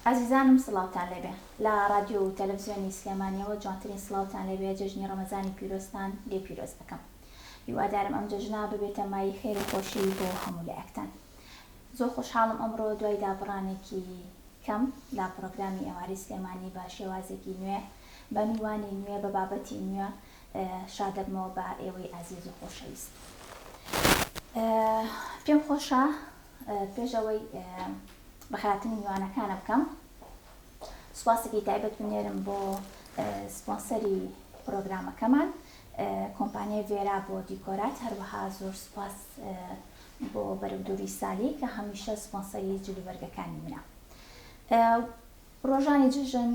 ئازیزانم سڵاوتان لێبێ لە ڕادیۆ و تەلەفزیۆنی سلێمانیەوە جوانترین سڵاوتان لێبێ جەژنی ڕەمەزانی پیرۆزتان لێ پیرۆز ئەکەم هیوادارم ئەم جەژنە ببێتە مایەی خێر و خۆشی بۆ هەموو لایەکتان زۆر خۆشحاڵم ئەمڕۆ دوای دابڕانێکی کەم لە پڕۆگرامی ئێوارەی سلێمانی بە شێوازێکی نوێ بە میوانی نوێ بە بابەتی نوێ شادەبمەوە بە ئێوەی ئازیز و خۆشەویست پێم خۆشە پێش ئەوەی بەخێرهاتنی میوانەکانە بکەم سوپاسێکی تایبەت بنێرم بۆ سپۆنسەری پرۆگرامەکەمان کۆمپانیای ڤێرا بۆ دیکۆرات هەروەها زۆر سوپاس بۆ بەرەودووری سالی کە هەمیشە سپۆنسەری جلوبەرگەکانی منە. ڕۆژانی جەژن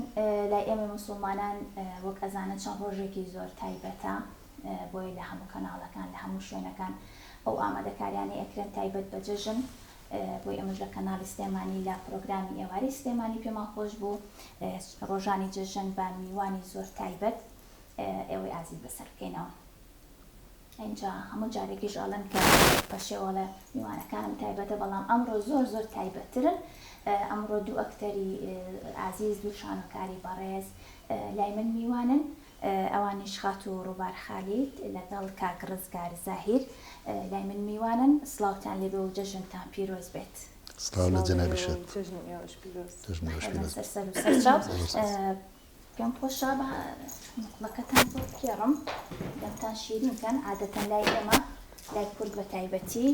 لای ئێمەی موسوڵمانان وەک ئەزانن چەند ڕۆژێکی زۆر تایبەتە بۆیە لە هەموو کەناڵەکان لە هەموو شوێنەکان ئەو ئامادەکاریانەی ئەکرێن تایبەت بە جەژن بۆی ئێمەش لە کەناڵی سلێمانی لە پرۆگرامی ئێوارەی سلێمانی پێمان خۆش بوو ڕۆژانی جەژن بە میوانی زۆر تایبەت ئێوەی ئازیز بەسەر بکەینەوە. ئینجا هەموو جارێکیش ئەڵێم کە پەشێوەڵێ میوانەکانم تایبەتە بەڵام ئەمڕۆ زۆر زۆر تایبەتترن ئەمڕۆ دوو ئەکتەری ئازیز دوو شانۆکاری بەڕێز لای من میوانن ئەوانیش خاتوو ڕووبار خالید لەگەڵ کاک ڕزگار زاهیر لای من میوانن سڵاوتان لێبێ و جەژنتان پیرۆز بێت. سڵاو لە جەنابیشت. جەژنی ئێوەش پیرۆز. جەژنی ئێوەش پیرۆز. سەر سەر و سەرچاو. پێم خۆشە بە نوقڵەکەتان بۆ بگێڕم دەمتان شیرین کەن عادەتەن لای ئێمە لای کورد بە تایبەتی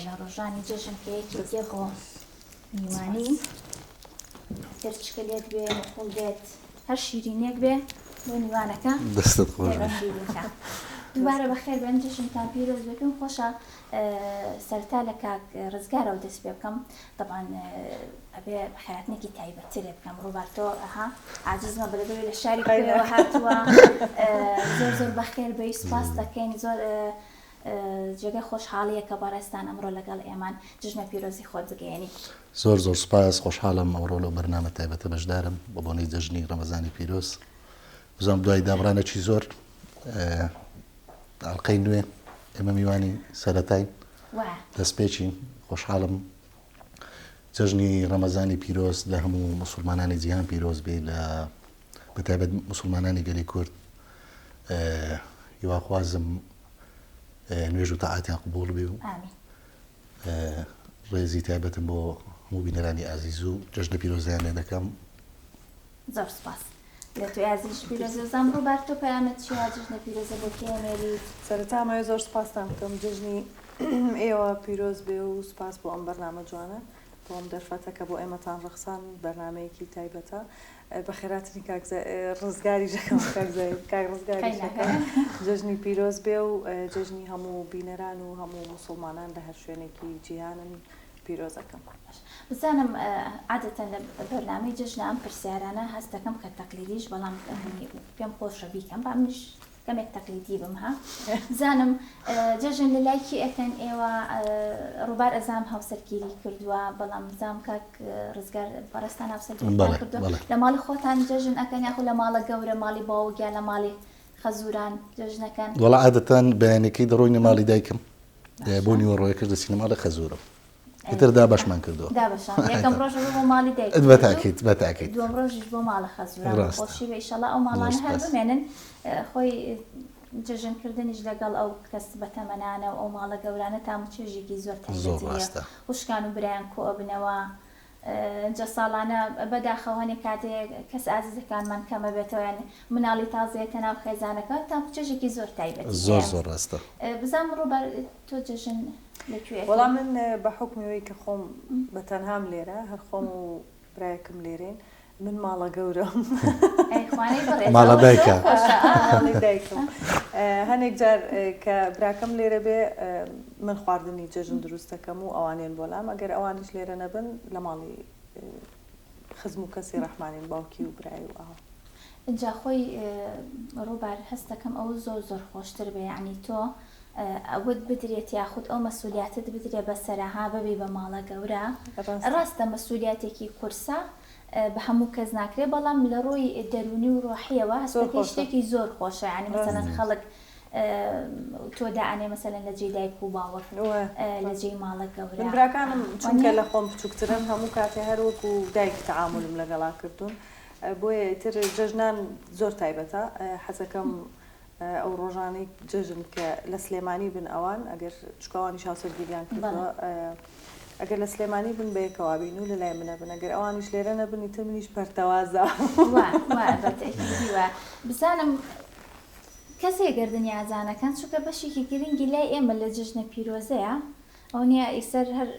لە ڕۆژانی جەژن کە یەکێک دێ بۆ میوانی تر چکلێت بێ نوقڵ بێت هەر شیرینێک بێ بۆ میوانەکە دەستت خۆش بێ شیرینکە دووبارە بەخێر بێن جەژنتان پیرۆز بێ پێم خۆشە سەرەتا لە کاک ڕزگارەوە دەست پێ بکەم تەبعەن ئەبێ بەخێرهاتنێکی تایبەتترێ بکەم ڕووبار تۆ ئەها عاجز مەبە لەبەرئەوەی لە شاری کوێوە هاتووە زۆر زۆر بەخێر بێی سوپاس دەکەین زۆر جێگەی خۆشحاڵیە کە بەڕێزتان ئەمڕۆ لەگەڵ ئێمان جژنە پیرۆزی خۆت بگەیەنی. زۆر زۆر سوپاس خۆشحاڵم ئەمڕۆ لەو بەرنامە تایبەتە بەشدارم بە بۆنەی جەژنی ڕەمەزانی پیرۆز بزانم دوای دابڕانێکی زۆر ئەڵقەی نوێ ئێمە میوانی سەرەتاین دەستپێکین خۆشحاڵم جەژنی ڕەمەزانی پیرۆز لە هەموو موسڵمانانی جیهان پیرۆز بێ لە بەتایبەت موسڵمانانی گەلی کورد هیواخوازم نوێژ و تەعاتیان قبوڵ بێ و ڕێزی تایبەتم بۆ هەموو بینەرانی ئازیز و جەژنە پیرۆزیان لێ دەکەم. زۆر سپاس لە تۆی ئازیزیش پیرۆزە زام ڕووبار تۆ پەیامت چیە جەژنە پیرۆزە بۆ کێ ئەنێریت؟ سەرەتا ئەمەوێ زۆر سوپاستان بکەم جەژنی ئێوە پیرۆز بێ و سوپاس بۆ ئەم بەرنامە جوانە بۆ ئەم دەرفەتە کە بۆ ئێمەتان ڕەخسان بەرنامەیەکی تایبەتە بەخێراتنی کاک ڕزگاریش دەکەم کاک زاهیر کاک ڕزگاریش دەکەم جەژنی پیرۆز بێ و جەژنی هەموو بینەران و هەموو موسڵمانان لە هەر شوێنێکی جیهانن پیرۆز ئەکەم. بزانم عادەتەن لە بەرنامەی جەژنە ئەم پرسیارانە هەست دەکەم کە تەقلیدیش بەڵام پێم خۆشە بیکەم با منیش کەمێک تەقلیدی بم ها بزانم جەژن لە لای کێ ئەکەن ئێوە ڕووبار ئەزام هاوسەرگیری کردووە بەڵام بزانم کاک ڕزگار بەڕێزتان هاوسەرگیریتان کردووە لە ماڵی خۆتان جەژن ئەکەن یاخود لە ماڵە گەورە ماڵی باوک یا لە ماڵی خەزوران جەژنەکەن؟ وەڵا عادەتەن بەیانەکەی دەڕۆینە ماڵی دایکم بۆ نیوەڕۆیەکەش دەچینە ماڵی خەزورم ئیتر دابەشمان کردووە. دابەشان یەکەم ڕۆژ بۆ ماڵی دایک بەتاکید بەتاکید دووەم ڕۆژیش بۆ ماڵە خەزوران خۆشی بێ ئیشەڵا ئەو ماڵانە هەر بمێنن خۆی جەژن کردنیش لەگەڵ ئەو کەس بەتەمەنانە و ئەو ماڵە گەورانە تام و چێژێکی زۆر تایبەتی هەیە خوشکان و برایان کۆ ئەبنەوە جا ساڵانە بەداخەوە هەنێ کاتێ کەس ئازیزەکانمان کەمەبێتەوە یان مناڵی تازە یەتە ناو خێزانەکە تام و چێژێکی زۆر تایبەتی زۆر زۆر ڕاستە. بزانم ڕووبار تۆ جەژن لە کوێ ئەکەی؟ وەڵا من بە حوکمی ئەوەی کە خۆم بە تەنهام لێرە هەر خۆم و برایەکم لێرەین من ماڵە گەورەم. ئەی خوانەی بەڕێز ماڵە ئەوە زۆر دایکە. خۆشە ئا. ماڵی دایکم هەنێک جار کە براکەم لێرە بێ من خواردنی جەژن دروست دەکەم و ئەوان یەن بۆ لام ئەگەر ئەوانیش لێرە نەبن لە ماڵی خزم و کەسی ڕەحمانین باوکی و برای و ئاوا. ئینجا خۆی ڕووبار هەست دەکەم ئەوە زۆر زۆر خۆشتر بێ یەعنی تۆ ئەوت بدرێت یاخود ئەو مەسولیاتت بدرێ بەسەرا ها ببی بە ماڵە گەورە ڕاستە مەسولیاتێکی قورسە بە هەموو کەس ناکرێ بەڵام لە ڕووی دەروونی و ڕۆحیەوە هەستەکەی شتێکی زۆر خۆشە یەعنی مەسەلەن خەڵک. تۆ دائەنێ مەسەلەن لە جێی دایک و باوک لە جێی ماڵە گەورە. من براکانم چونکە لە خۆم بچووکترن هەموو کاتێ هەر وەکو دایک تەعامولم لەگەڵا کردوون بۆیە ئیتر جەژنان زۆر تایبەتە حەزەکەم ئەو ڕۆژانەی جەژن کە لە سلێمانی بن ئەوان ئەگەر چونکە ئەوانیش هاوسەرگیریان کردووە ئەگەر لە سلێمانی بن بەیەکەوە بین و لە لای منە بن ئەگەر ئەوانیش لێرە نەبن ئیتر منیش پەرتەوازە. وا وا بە تەئکیدی وا بزانم کەسێ گەردنی ئازانەکەن چونکە بەشێکی گرنگی لای ئێمە لە جەژنە پیرۆزەیە ئەو نیە ئیسەر هەر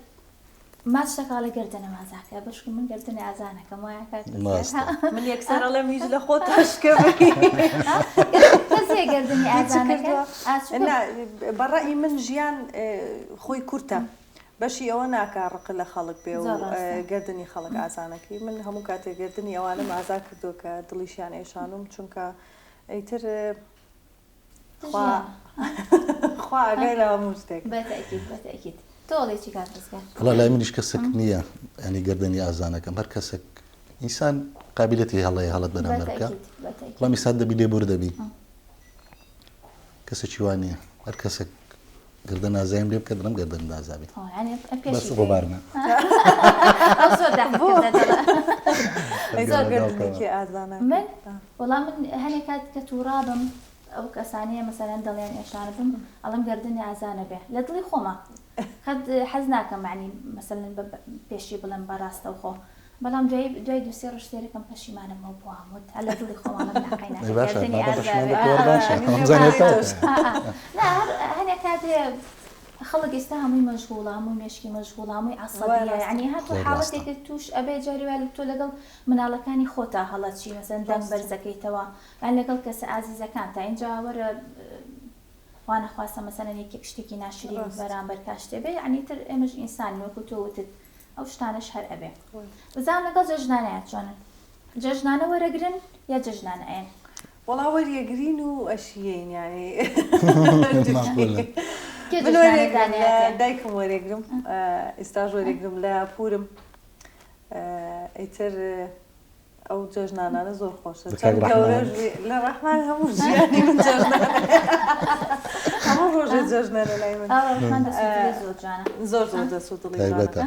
ماچ دەکا ئەڵێ گەردنم ئازاکە بەشکم من گەردنی ئازانەکەم وایە کاک ڕاستە. من یەکسەر ئەڵێم هیچ لە خۆت تاشکە بی. کەسێ گەردنی هیچ ئازانەکەن کردووە؟ ئا چونکە نا بە ڕەئی من ژیان خۆی کورتە بەشی ئەوە ناکا ڕق لە خەڵک بێ و زۆر ڕاستە. گەردنی خەڵک ئازانەکەی من هەموو کاتێ گەردنی ئەوانەم ئازا کردووە کە دڵیشیان ئێشانوم چونکە ئیتر خوا خوا ئاگای لە هەموو شتێک. بە تەئکید بە تەئکید. تۆ ئەڵێی چی کاک ڕزگار؟ وەڵا لای منیش کەسێک نییە یانی گەردەنی ئازانەکەم هەر کەسێک ئینسان قابیلەتی هەڵەیە هەڵەت بەرامبەر بکە بەڵام ئینسان دەبی لێبوردە بی کەسێکی وا نییە هەر کەسێک گەردن ئازایم لێ بکە دڵم گەردن ئازابی بەس ڕووبارمە من وەڵا من هەنێ کات کە تووڕابم ئەو کەسانەیە مەسەلەن دڵیان ئێشانە بم ئەڵێم گەردنی ئازانە بێ لە دڵی خۆمە قەت حەز ناکەم معنی مەسەلەن بە پێشی بڵێم بە ڕاستەوخۆ بەڵام دوای دوای دوو سێ ڕۆژ سەیرەکەم پەشیمانم ئەو بوام وت هەر لە دڵی خۆم ئەڵێم نا قەی ئەی ناکە باشە گەردنی مادەم ئازا پەشیمان بێ بێتەوە باشە ئەمزانێ تاکە نا هەر هەنێ کات هەیە خەڵک ئێستا هەمووی مەشغوڵە هەمووی مێشکی مەشغوڵە هەمووی وای عەسەبیە ڕاستە. یعنی هاتوو زۆر ڕاستە. حاڵەتێکت تووش ئەبێ جاری وایە تۆ لەگەڵ مناڵەکانی خۆتا هەڵەچی مەسەلەن دەنگ ڕاستە. بەرزەکەیتەوە یان لەگەڵ کەسە ئازیزەکانتا ئینجا وەرە خوا نەخواستە مەسەلەن یەکێک شتێکی ناشرین ڕاستە. بەرامبەر کا شتێ بێ یعنی تر ئێمەش ئینسانین وەکو تۆ وتت ئەو شتانەش هەر ئەبێ بزانم لەگەڵ جەژنانەیا چۆنن جەژنانە وەرەگرن یا جەژنانە ئەیەن؟ وەڵا وەریەگرین و ئەشیەین یانی مەعقولە. کێ من جەژنانە وەریەگرم لە دانەیاتێ؟ دایکم وەریەگرم ئیستاش وەریەگرم لە پورم ئیتر ئەو جەژنانانە زۆر خۆشە لە کاک چەند ڕەحمان؟ گەورەش بی لە ڕەحمان هەموو ژیانی من جەژنانە هەموو ڕۆژێ جەژنە لە لای من ئاوا ڕەحمان دەست و دڵی زۆر جوانە. زۆر زۆر دەست و دڵی جوانە تایبەتە.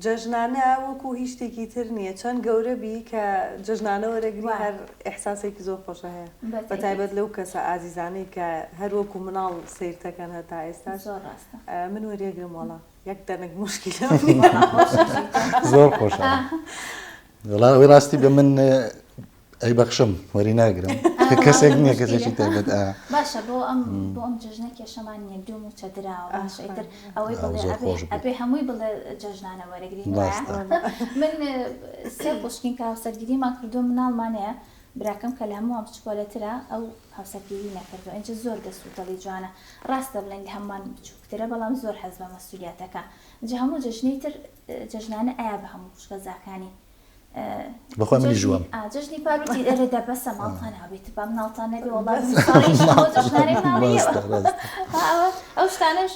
جەژنانە وەکو هیچ شتێکی تر نییە چەند گەورە بی کە جەژنانە وەرەگری وایە. هەر ئیحساسێکی زۆر خۆشە هەیە بەتەئکید. بەتایبەت لەو کەسە ئازیزانەی کە هەر وەکو مناڵ سەیرتەکەن هەتا ئێستاش زۆر ڕاستە. من وەریەگرم وەڵا. یەک دەنک موشکیلەم نییە. زۆر خۆشە وەڵا ئەوەی ڕاستی بە من ئەی بەخشم وەری ناگرم کەسێک نییە کەسێکی تایبەت ئا باشە بۆ ئەم بۆ ئەم جەژنە کێشەمان نییە دوو موچە دراوە باشە ئیتر ئەوەی ئەو بڵێ زۆر ئەبێ خۆش بوو. ئەبێ هەمووی بڵێ جەژنانە وەرەگرین وایە ڕاستە. من سێ خوشکین کە هاوسەرگیریمان کردووە مناڵمان هەیە براکەم کە لە هەمووان بچکۆلەترە ئەو هاوسەرگیری نەکردووە ئینجا زۆر دەست و دڵی جوانە ڕاستە بڵێن لە هەمووان بچووکترە بەڵام زۆر حەز بە مەسولیاتەکە جا هەموو جەژنەی تر جەژنانە ئەیا بە هەموو خوشکەزاکانی بەخوا منیش وام. ئا جەژنی پار وتی ئەرێ دە بەسە ماڵتان هەبێت با مناڵتان نەبێ وەڵا ساڵیش بۆ جەژنانەی مناڵیەوە ڕاستە ڕاستە. ئەوە ئەو شتانەش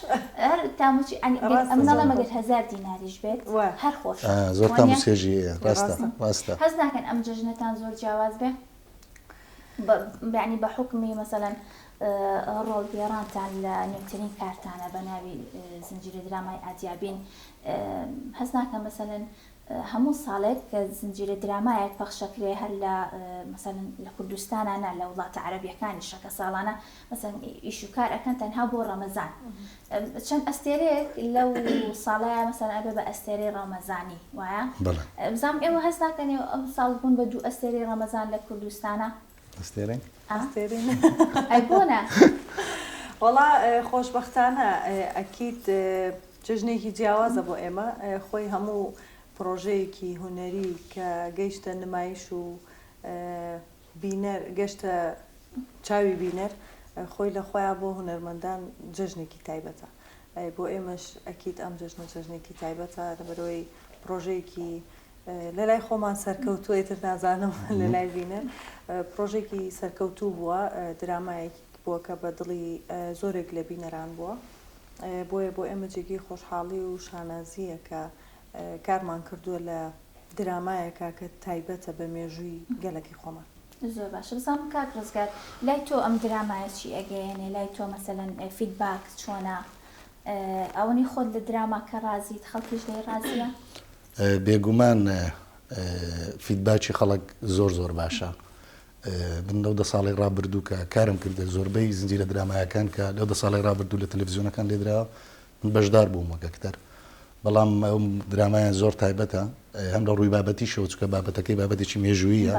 هەر تاموچی ئەنی ئەگەر ڕاستە ئەم زۆر نەڵێم خۆش. ئەگەر 1000 دیناریش بێت وایە. هەر خۆشە ئا زۆر تام و وانیە؟ چێژی هەیە ڕاستە ڕاستە. ڕاستە. هەست ناکەن ئەم جەژنەتان زۆر جیاواز بێ؟ بە یانی بە حوکمی مەسەلەن ڕۆڵگێڕانتان لە نوێترین کارتانە بە ناوی زنجیرە درامای ئادیابین هەست ناکەن مەسەلەن هەموو ساڵێک کە زنجیرە درامایەک پەخشەکرێ هەر لە مەسەلەن لە کوردستانا نا لە وڵاتە عەرەبیەکانیشە کە ساڵانە مەسەلەن ئیش و کار ئەکەن تەنها بۆ ڕەمەزان چەند ئەستێرەیەک لەو ساڵەیە مەسەلەن ئەبێ بە ئەستێرەی ڕەمەزانی وایە بەڵێ. بزانم ئێوە هەست ناکەن ئێوە ئەم ساڵ بوون بە دوو ئەستێرەی ڕەمەزان لە کوردستانا؟ ئەستێرەین؟ ئا ئەستێرەین. ئەی بۆ نا؟ وەڵا خۆشبەختانە ئەکید جەژنێکی جیاوازە بۆ ئێمە خۆی هەموو پڕۆژەیەکی هونەری کە گەیشتە نمایش و بینەر گەشتە چاوی بینەر خۆی لە خۆیا بۆ هونەرمەندان جەژنێکی تایبەتە بۆ ئێمەش ئەکید ئەم جەژنە جەژنێکی تایبەتە لەبەرئەوەی پڕۆژەیەکی لەلای خۆمان سەرکەوتووە ئیتر نازانم لەلای بینەر پڕۆژێکی سەرکەوتوو بووە درامایەکی بووە کە بە دڵی زۆرێک لە بینەران بووە بۆیە بۆ ئێمە جێگەی خۆشحاڵی و شانازییە کە کارمان کردووە لە درامایەکە کە تایبەتە بە مێژووی گەلەکەی خۆمان. زۆر باشە بزانم کاک ڕزگار لای تۆ ئەم درامایە چی ئەگەیەنێ لای تۆ مەسەلەن feedback چۆنە ئەوەنی خۆت لە دراماکە ڕازیت خەڵکیش لێی ڕازیە؟ بێگومان feedback ی خەڵک زۆر زۆر باشە من لەو دە ساڵی ڕابردوو کە کارم کردە زۆربەی زنجیرە درامایەکان کە لەو دە ساڵی ڕابردوو لە تەلەڤزیۆنەکان لێدراوە من بەشدار بووم وەک ئەکتەر بەڵام ئەو درامایان زۆر تایبەتە هەم لە ڕووی بابەتیشەوە چونکە بابەتەکەی بابەتێکی مێژوویە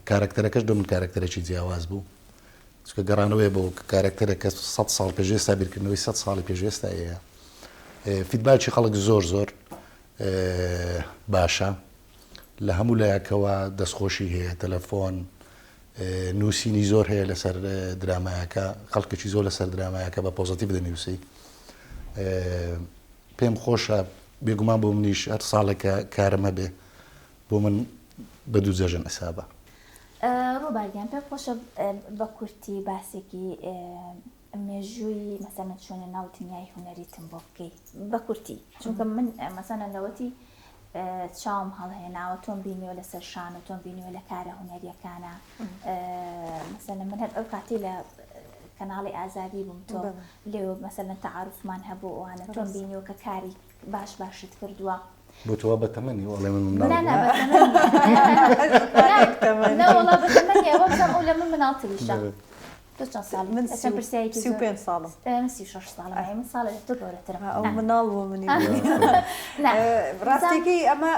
کارەکتەرەکەش بۆ من کارەکتەرێکی جیاواز بوو چونکە گەڕانەوەی بۆ کارەکتەرێک کە 100 ساڵ پێش ئێستا بیرکردنەوەی 100 ساڵی پێش ئێستا هەیە feedback ی خەڵک زۆر زۆر باشە لە هەموو لایەکەوە دەستخۆشی هەیە تەلەفۆن نووسینی زۆر هەیە لەسەر درامایەکە خەڵکێکی زۆر لەسەر درامایەکە بە positive دەنووسی پێم خۆشە بێگومان بۆ منیش هەر ساڵێکە کارم هەبێ بۆ من بە دوو جەژن حسابە. ڕووبار گیان پێم خۆشە بە کورتی باسێکی مێژووی مەسەلەن چۆنە ناو دنیای هونەریتم بۆ بکەی بە کورتی چونکە من مەسەلەن لەوەتی چاوم هەڵهێناوە تۆم بینیوە لەسەر شان و تۆم بینیوە لە کارە هونەریەکانە مەسەلەن من هەر ئەو کاتی لە کەناڵی ئازادی بووم تۆ لێوە مەسەلەن تەعارفمان هەبوو ئەوانە تۆم بینیوە کە کاری باش باشت کردووە. بۆ تۆ وا بەتەمەنی ئەڵێ من منداڵ نا نا بەتەمەن نا وەڵا بەتەمەنی ئەوە بزانم ئەو لە من مناڵتریشە تۆ چەند ساڵی من پرسیارێکی 35 ساڵم من 36 ساڵم ئەی من ساڵێ لە تۆ گەورەترم ئەو مناڵ بۆ منی ڕاستێکی ئەمە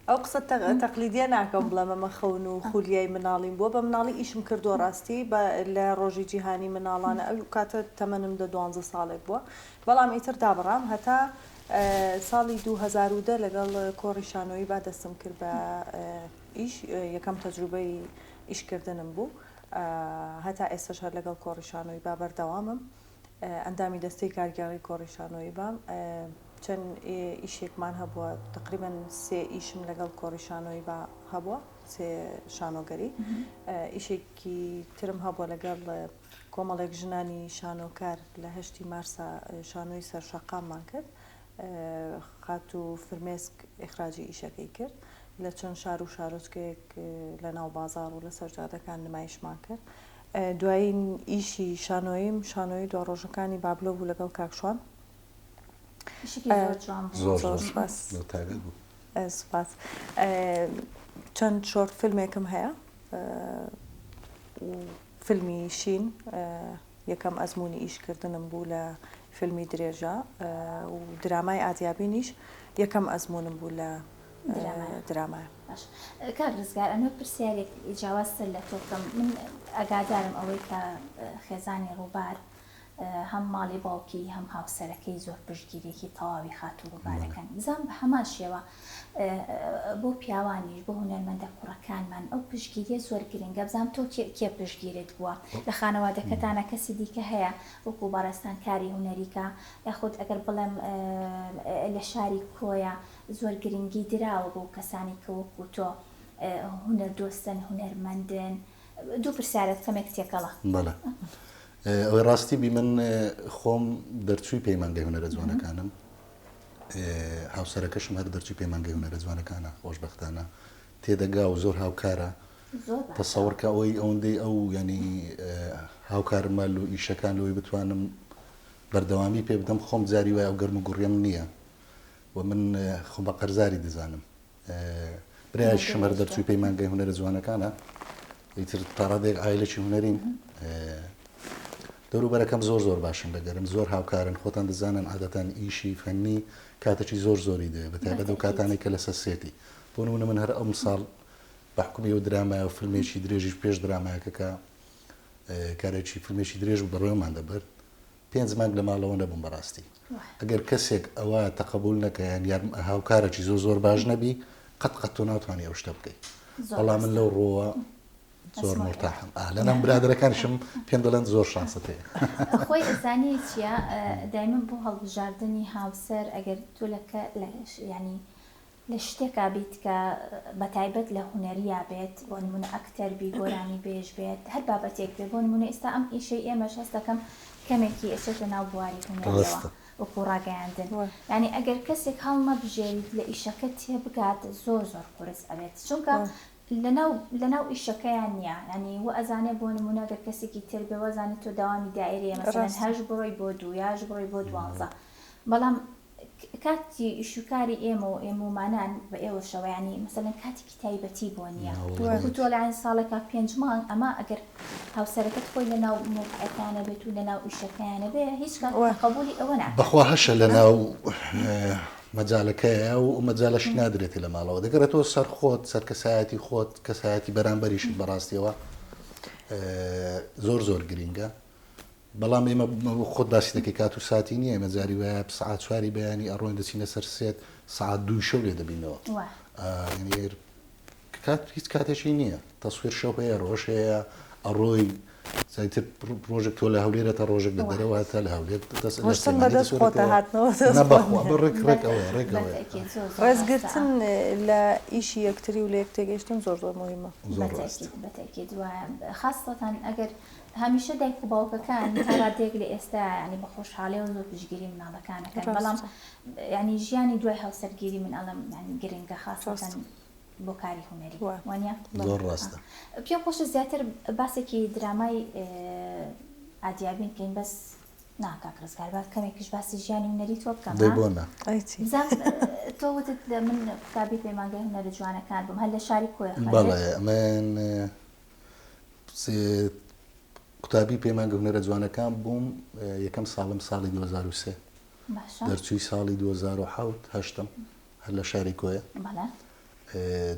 ئەو قسە تەقلیدیە ناکەم بڵێم ئەمە خەون و خولیای مناڵیم بووە، بە مناڵی ئیشم کردووە ڕاستی بە لە ڕۆژی جیهانی مناڵانە ئەو کاتە تەمەنم دە دوانزە ساڵێک بووە بەڵام ئیتر دابڕام هەتا ساڵی 2010 لەگەڵ کۆڕی شانۆیی با دەستم کرد بە ئیش یەکەم تەجروبەی ئیشکردنم بوو هەتا ئێستاش هەر لەگەڵ کۆڕی شانۆیی با بەردەوامم ئەندامی دەستەی کارگێڕی کۆڕی شانۆیی بام چەند ئیشێکمان هەبووە تقریبا سێ ئیشم لەگەڵ کۆڕی شانۆیی با هەبووە سێ شانۆگەری ئیشێکی ترم هەبووە لەگەڵ کۆمەڵێک ژنانی شانۆکار لە هەشتی مارسا شانۆی سەر شەقاممان کرد خاتوو فرمێسک ئیخراجی ئیشەکەی کرد لە چەند شار و شارۆچکەیەک لە ناو بازاڕ و لەسەر جادەکان نمایشمان کرد دوایین ئیشی شانۆییم شانۆیی دواڕۆژەکانی بابلۆ بوو لەگەڵ کاک شوان. ئیشێکی زۆر جوان بوو. زۆر زۆر سوپاس. زۆر تایبەت بوو. سوپاس. چەند short فیلمێکم هەیە و فیلمی شین یەکەم ئەزموونی ئیشکردنم بوو لە فیلمی درێژە و درامای ئادیابینیش یەکەم ئەزموونم بوو لە درامایە. باش کاک ڕزگار ئەمە پرسیارێک جیاوازتر لە تۆ بکەم من ئاگادارم ئەوەی کە خێزانی ڕووبار هەم ماڵی باوکی هەم هاوسەرەکەی زۆر پشتگیریەکی تەواوی خاتوو ڕووبارەکەن بزان بە هەمان شێوە بۆ پیاوانیش بۆ هونەرمەندە کوڕەکانمان ئەو پشتگیریە زۆر گرنگە بزانم تۆ کێ پشتگیرت بووە لە خانەوادەکەتانە کەسی دیکە هەیە وەکو بەڕێزتان کاری هونەریکە یاخود ئەگەر بڵێم لە شاری کۆیە زۆر گرنگی دراوە بەو کەسانەی کە وەکو تۆ هونەر دۆستن هونەرمەندن دوو پرسیارت کەمێک تێکەڵە. بەڵێ ئەوەی ڕاستی بی من خۆم دەرچووی پەیمانگای هونەرە جوانەکانم هاوسەرەکەشم هەر دەرچووی پەیمانگای هونەرە جوانەکانە خۆشبەختانە تێدەگا و زۆر هاوکارە تەسەوڕ کە ئەوەی ئەوەندەی ئەو ینی هاوکارمە لۆ ئیشەکان لەوەی بتوانم بەردەوامی پێ بدەم خۆم جاری وای ئەو گەرم و گوڕیم نییە و من خۆم بە قەرزاری دەزانم برایشم هەر دەرچووی پەیمانگای هونەرە جوانەکانە ئیتر تاڕادەیەک عایلەکی هونەرین دەوروبەرەکەم زۆر زۆر باشن لەگەرم زۆر هاوکارن خۆتان دەزانن عادەتەن ئیشی فەنی کاتێکی زۆر زۆری دەوێت بە تایبەت ئەو کاتانەی کە لەسەر سێتی بۆ نمونە من هەر ئەم ساڵ بە حکومی ئەو درامایە و فیلمێکی درێژیش پێش درامایەکە کە کارێکی فیلمێکی درێژ بوو بەڕێوەمان دەبرد پێنج مانگ لە ماڵەوە نەبووم بەڕاستی ئەگەر کەسێک ئەوە تەقەبول نەکە یان یار هاوکارێکی زۆر زۆر باش نەبی قەت قەت تۆ ناتوانانی ئەو شتە بکەیت بەڵام من لەو ڕۆوە زۆر مورتاحم ئا لەناو برادەرەکانیشم پێم دەڵێن زۆر شانست هەیە. خۆی ئەزانی چیە دایمە بۆ هەڵبژاردنی هاوسەر ئەگەر تۆ لە کە لە یانی لە شتێکا بیت کە بە تایبەت لە هونەریا بێت بۆ نمونە ئەکتەر بی گۆرانی بێژ بێت هەر بابەتێک بێ بۆ نمونە ئێستا ئەم ئیشەی ئێمەش هەست دەکەم کەمێکی ئەچێتە ناو بواری هونەریەوە وەکو ڕاگەیاندن یانی ئەگەر کەسێک هەڵنەبژێریت لە ئیشەکە تێبگات زۆر زۆر قورس ئەبێت چونکە. لەناو لەناو ئیشەکەیان نیە یانی وئەزانێ بۆ نمونە گەر کەسێکی تر بێ وەزانێ تۆ دەوامی دائیرەیە مەسەلەن ڕاستە. هەشت بڕۆی بۆ دوو یا هەشت بڕۆی بۆ دوانزە بەڵام کاتی ئیش و کاری ئێمە و ئێمەومانان بە ئێوەشەوە یانی مەسەلەن کاتێکی تایبەتی بۆ نیە ناوەڵا وەکو هیچ. تۆ لە ساڵێکا پێنج مانگ ئەمە ئەگەر هاوسەرەکەت خۆی لەناو مەوقعەکانە بێت و لەناو ئیشەکەیانە بێ هیچ کات قەبولی ئەوە ناکات. بەخوا هەشە لەناو مەجالەکەیە و مەجالەشی نادرێتێ لە ماڵەوە دەگەڕێتەوە سەر خۆت سەر کەسایەتی خۆت کەسایەتی بەرامبەریشت بەڕاستیەوە زۆر زۆر گرینگە بەڵام ئێمە خۆت باسی دەکەی کات و ساتی نییە ئێمە جاری وایە سعات چواری بەیانی ئەڕۆین دەچینە سەر سێت سعات دووی شەو لێ دەبینەوە یعنی کات هیچ کاتێکی نییە تەسویر شەو هەیە ڕۆژ هەیە ئەڕۆی زیاتر ڕۆژێک تۆ لە هەولێرە تا ڕۆژێک لە دەرەوە تا لە هەولێر ڕۆشتن بەدەست خۆتە هاتنەوە نا بەخوا بە ڕێک ڕێک ئەوەیە ڕێک ئەوەیە ڕێزگرتن لە ئیشی یەکتری و لە یەک تێگەیشتن زۆر زۆر موهیمە. زۆر ڕاست. بەتەئکید وایە خاسەتەن ئەگەر هەمیشە دایک و باوکەکان تا ڕادەیەک لە ئێستا یانی بە خۆشحاڵیەوە زۆر پشتگیری مناڵەکان ئەکەن بەڵام یانی ژیانی دوای هاوسەرگیری من ئەڵێم یانی گرنگە خاسەتەن بۆ کاری هونەری وانە؟ زۆر ڕاستە. پێم خۆشە زیاتر باسێکی درامای ئادیابین بکەین بەس نا کاک ڕزگار با کەمێکیش باسی ژیانی هونەری تۆ بکەم دەی بۆ نا؟ بزانم تۆ وتت من قوتابی پەیمانگای هونەرە جوانەکان بووم هەر لە شاری کۆیە خوێندت؟ بەڵێ من قوتابی پەیمانگە هونەرە جوانەکان بووم یەکەم ساڵم ساڵی 2003 دەرچووی ساڵی 2007 هەشتم هەر لە شاری کۆیە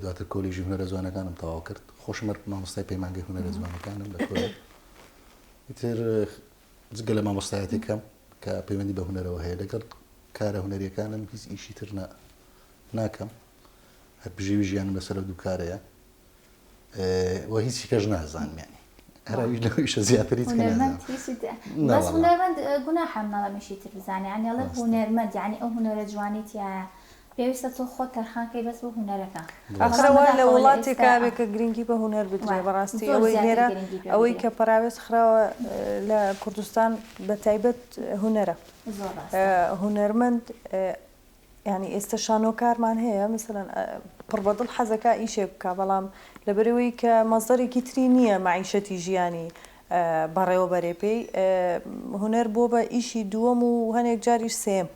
دواتر کۆلیژی هونەرە جوانەکانم تەواو کرد خۆشم هەر مامۆستای پەیمانگەی هونەرە جوانەکانم لە کۆیە ئیتر جگە لە مامۆستایەتەکەم کە پەیوەندی بە هونەرەوە هەیە لەگەڵ کارە هونەریەکانم هیچ ئیشی تر ناکەم هەر بژێوی ژیانم لەسەر ئەو دوو کارەیە و هیچی کەش نازانم یانی هەر ئەویش لەویشە زیاتر هیچ کە هونەرمەند نازانم هیچی تر نا بەس وەڵا هونەرمەند گوناحە مناڵم ئیشی تر بزانێ یانی ئەڵێ ڕاستە هونەرمەند یانی ئەو هونەرە جوانی تیایە پێویستە تۆ خۆت تەرخان کەی بەس بۆ هونەرەکە ئاخر بەڵام ئەوە لە بەداخەوە لە وڵاتێکا ئێستا بێ کە گرنگی بە هونەر بدرێ وایە بەڕاستی زۆر ئەوەی زیاتر لێرە گرنگی پێ ئەوەی بدرێ کە پەراوێز خراوە لە کوردستان بە تایبەت هونەرە زۆر ڕاستە. هونەرمەند یانی ئێستە شانۆکارمان هەیە مەسەلەن پڕ بە دڵ حەزەکا ئیشێک بکا بەڵام لەبەرئەوەی کە مەسدەرێکی تری نییە مەعیشەتی ژیانی بەڕێوە بەرێ پێی هونەر بووە بە ئیشی دووەم و هەنێک جاریش سێیەم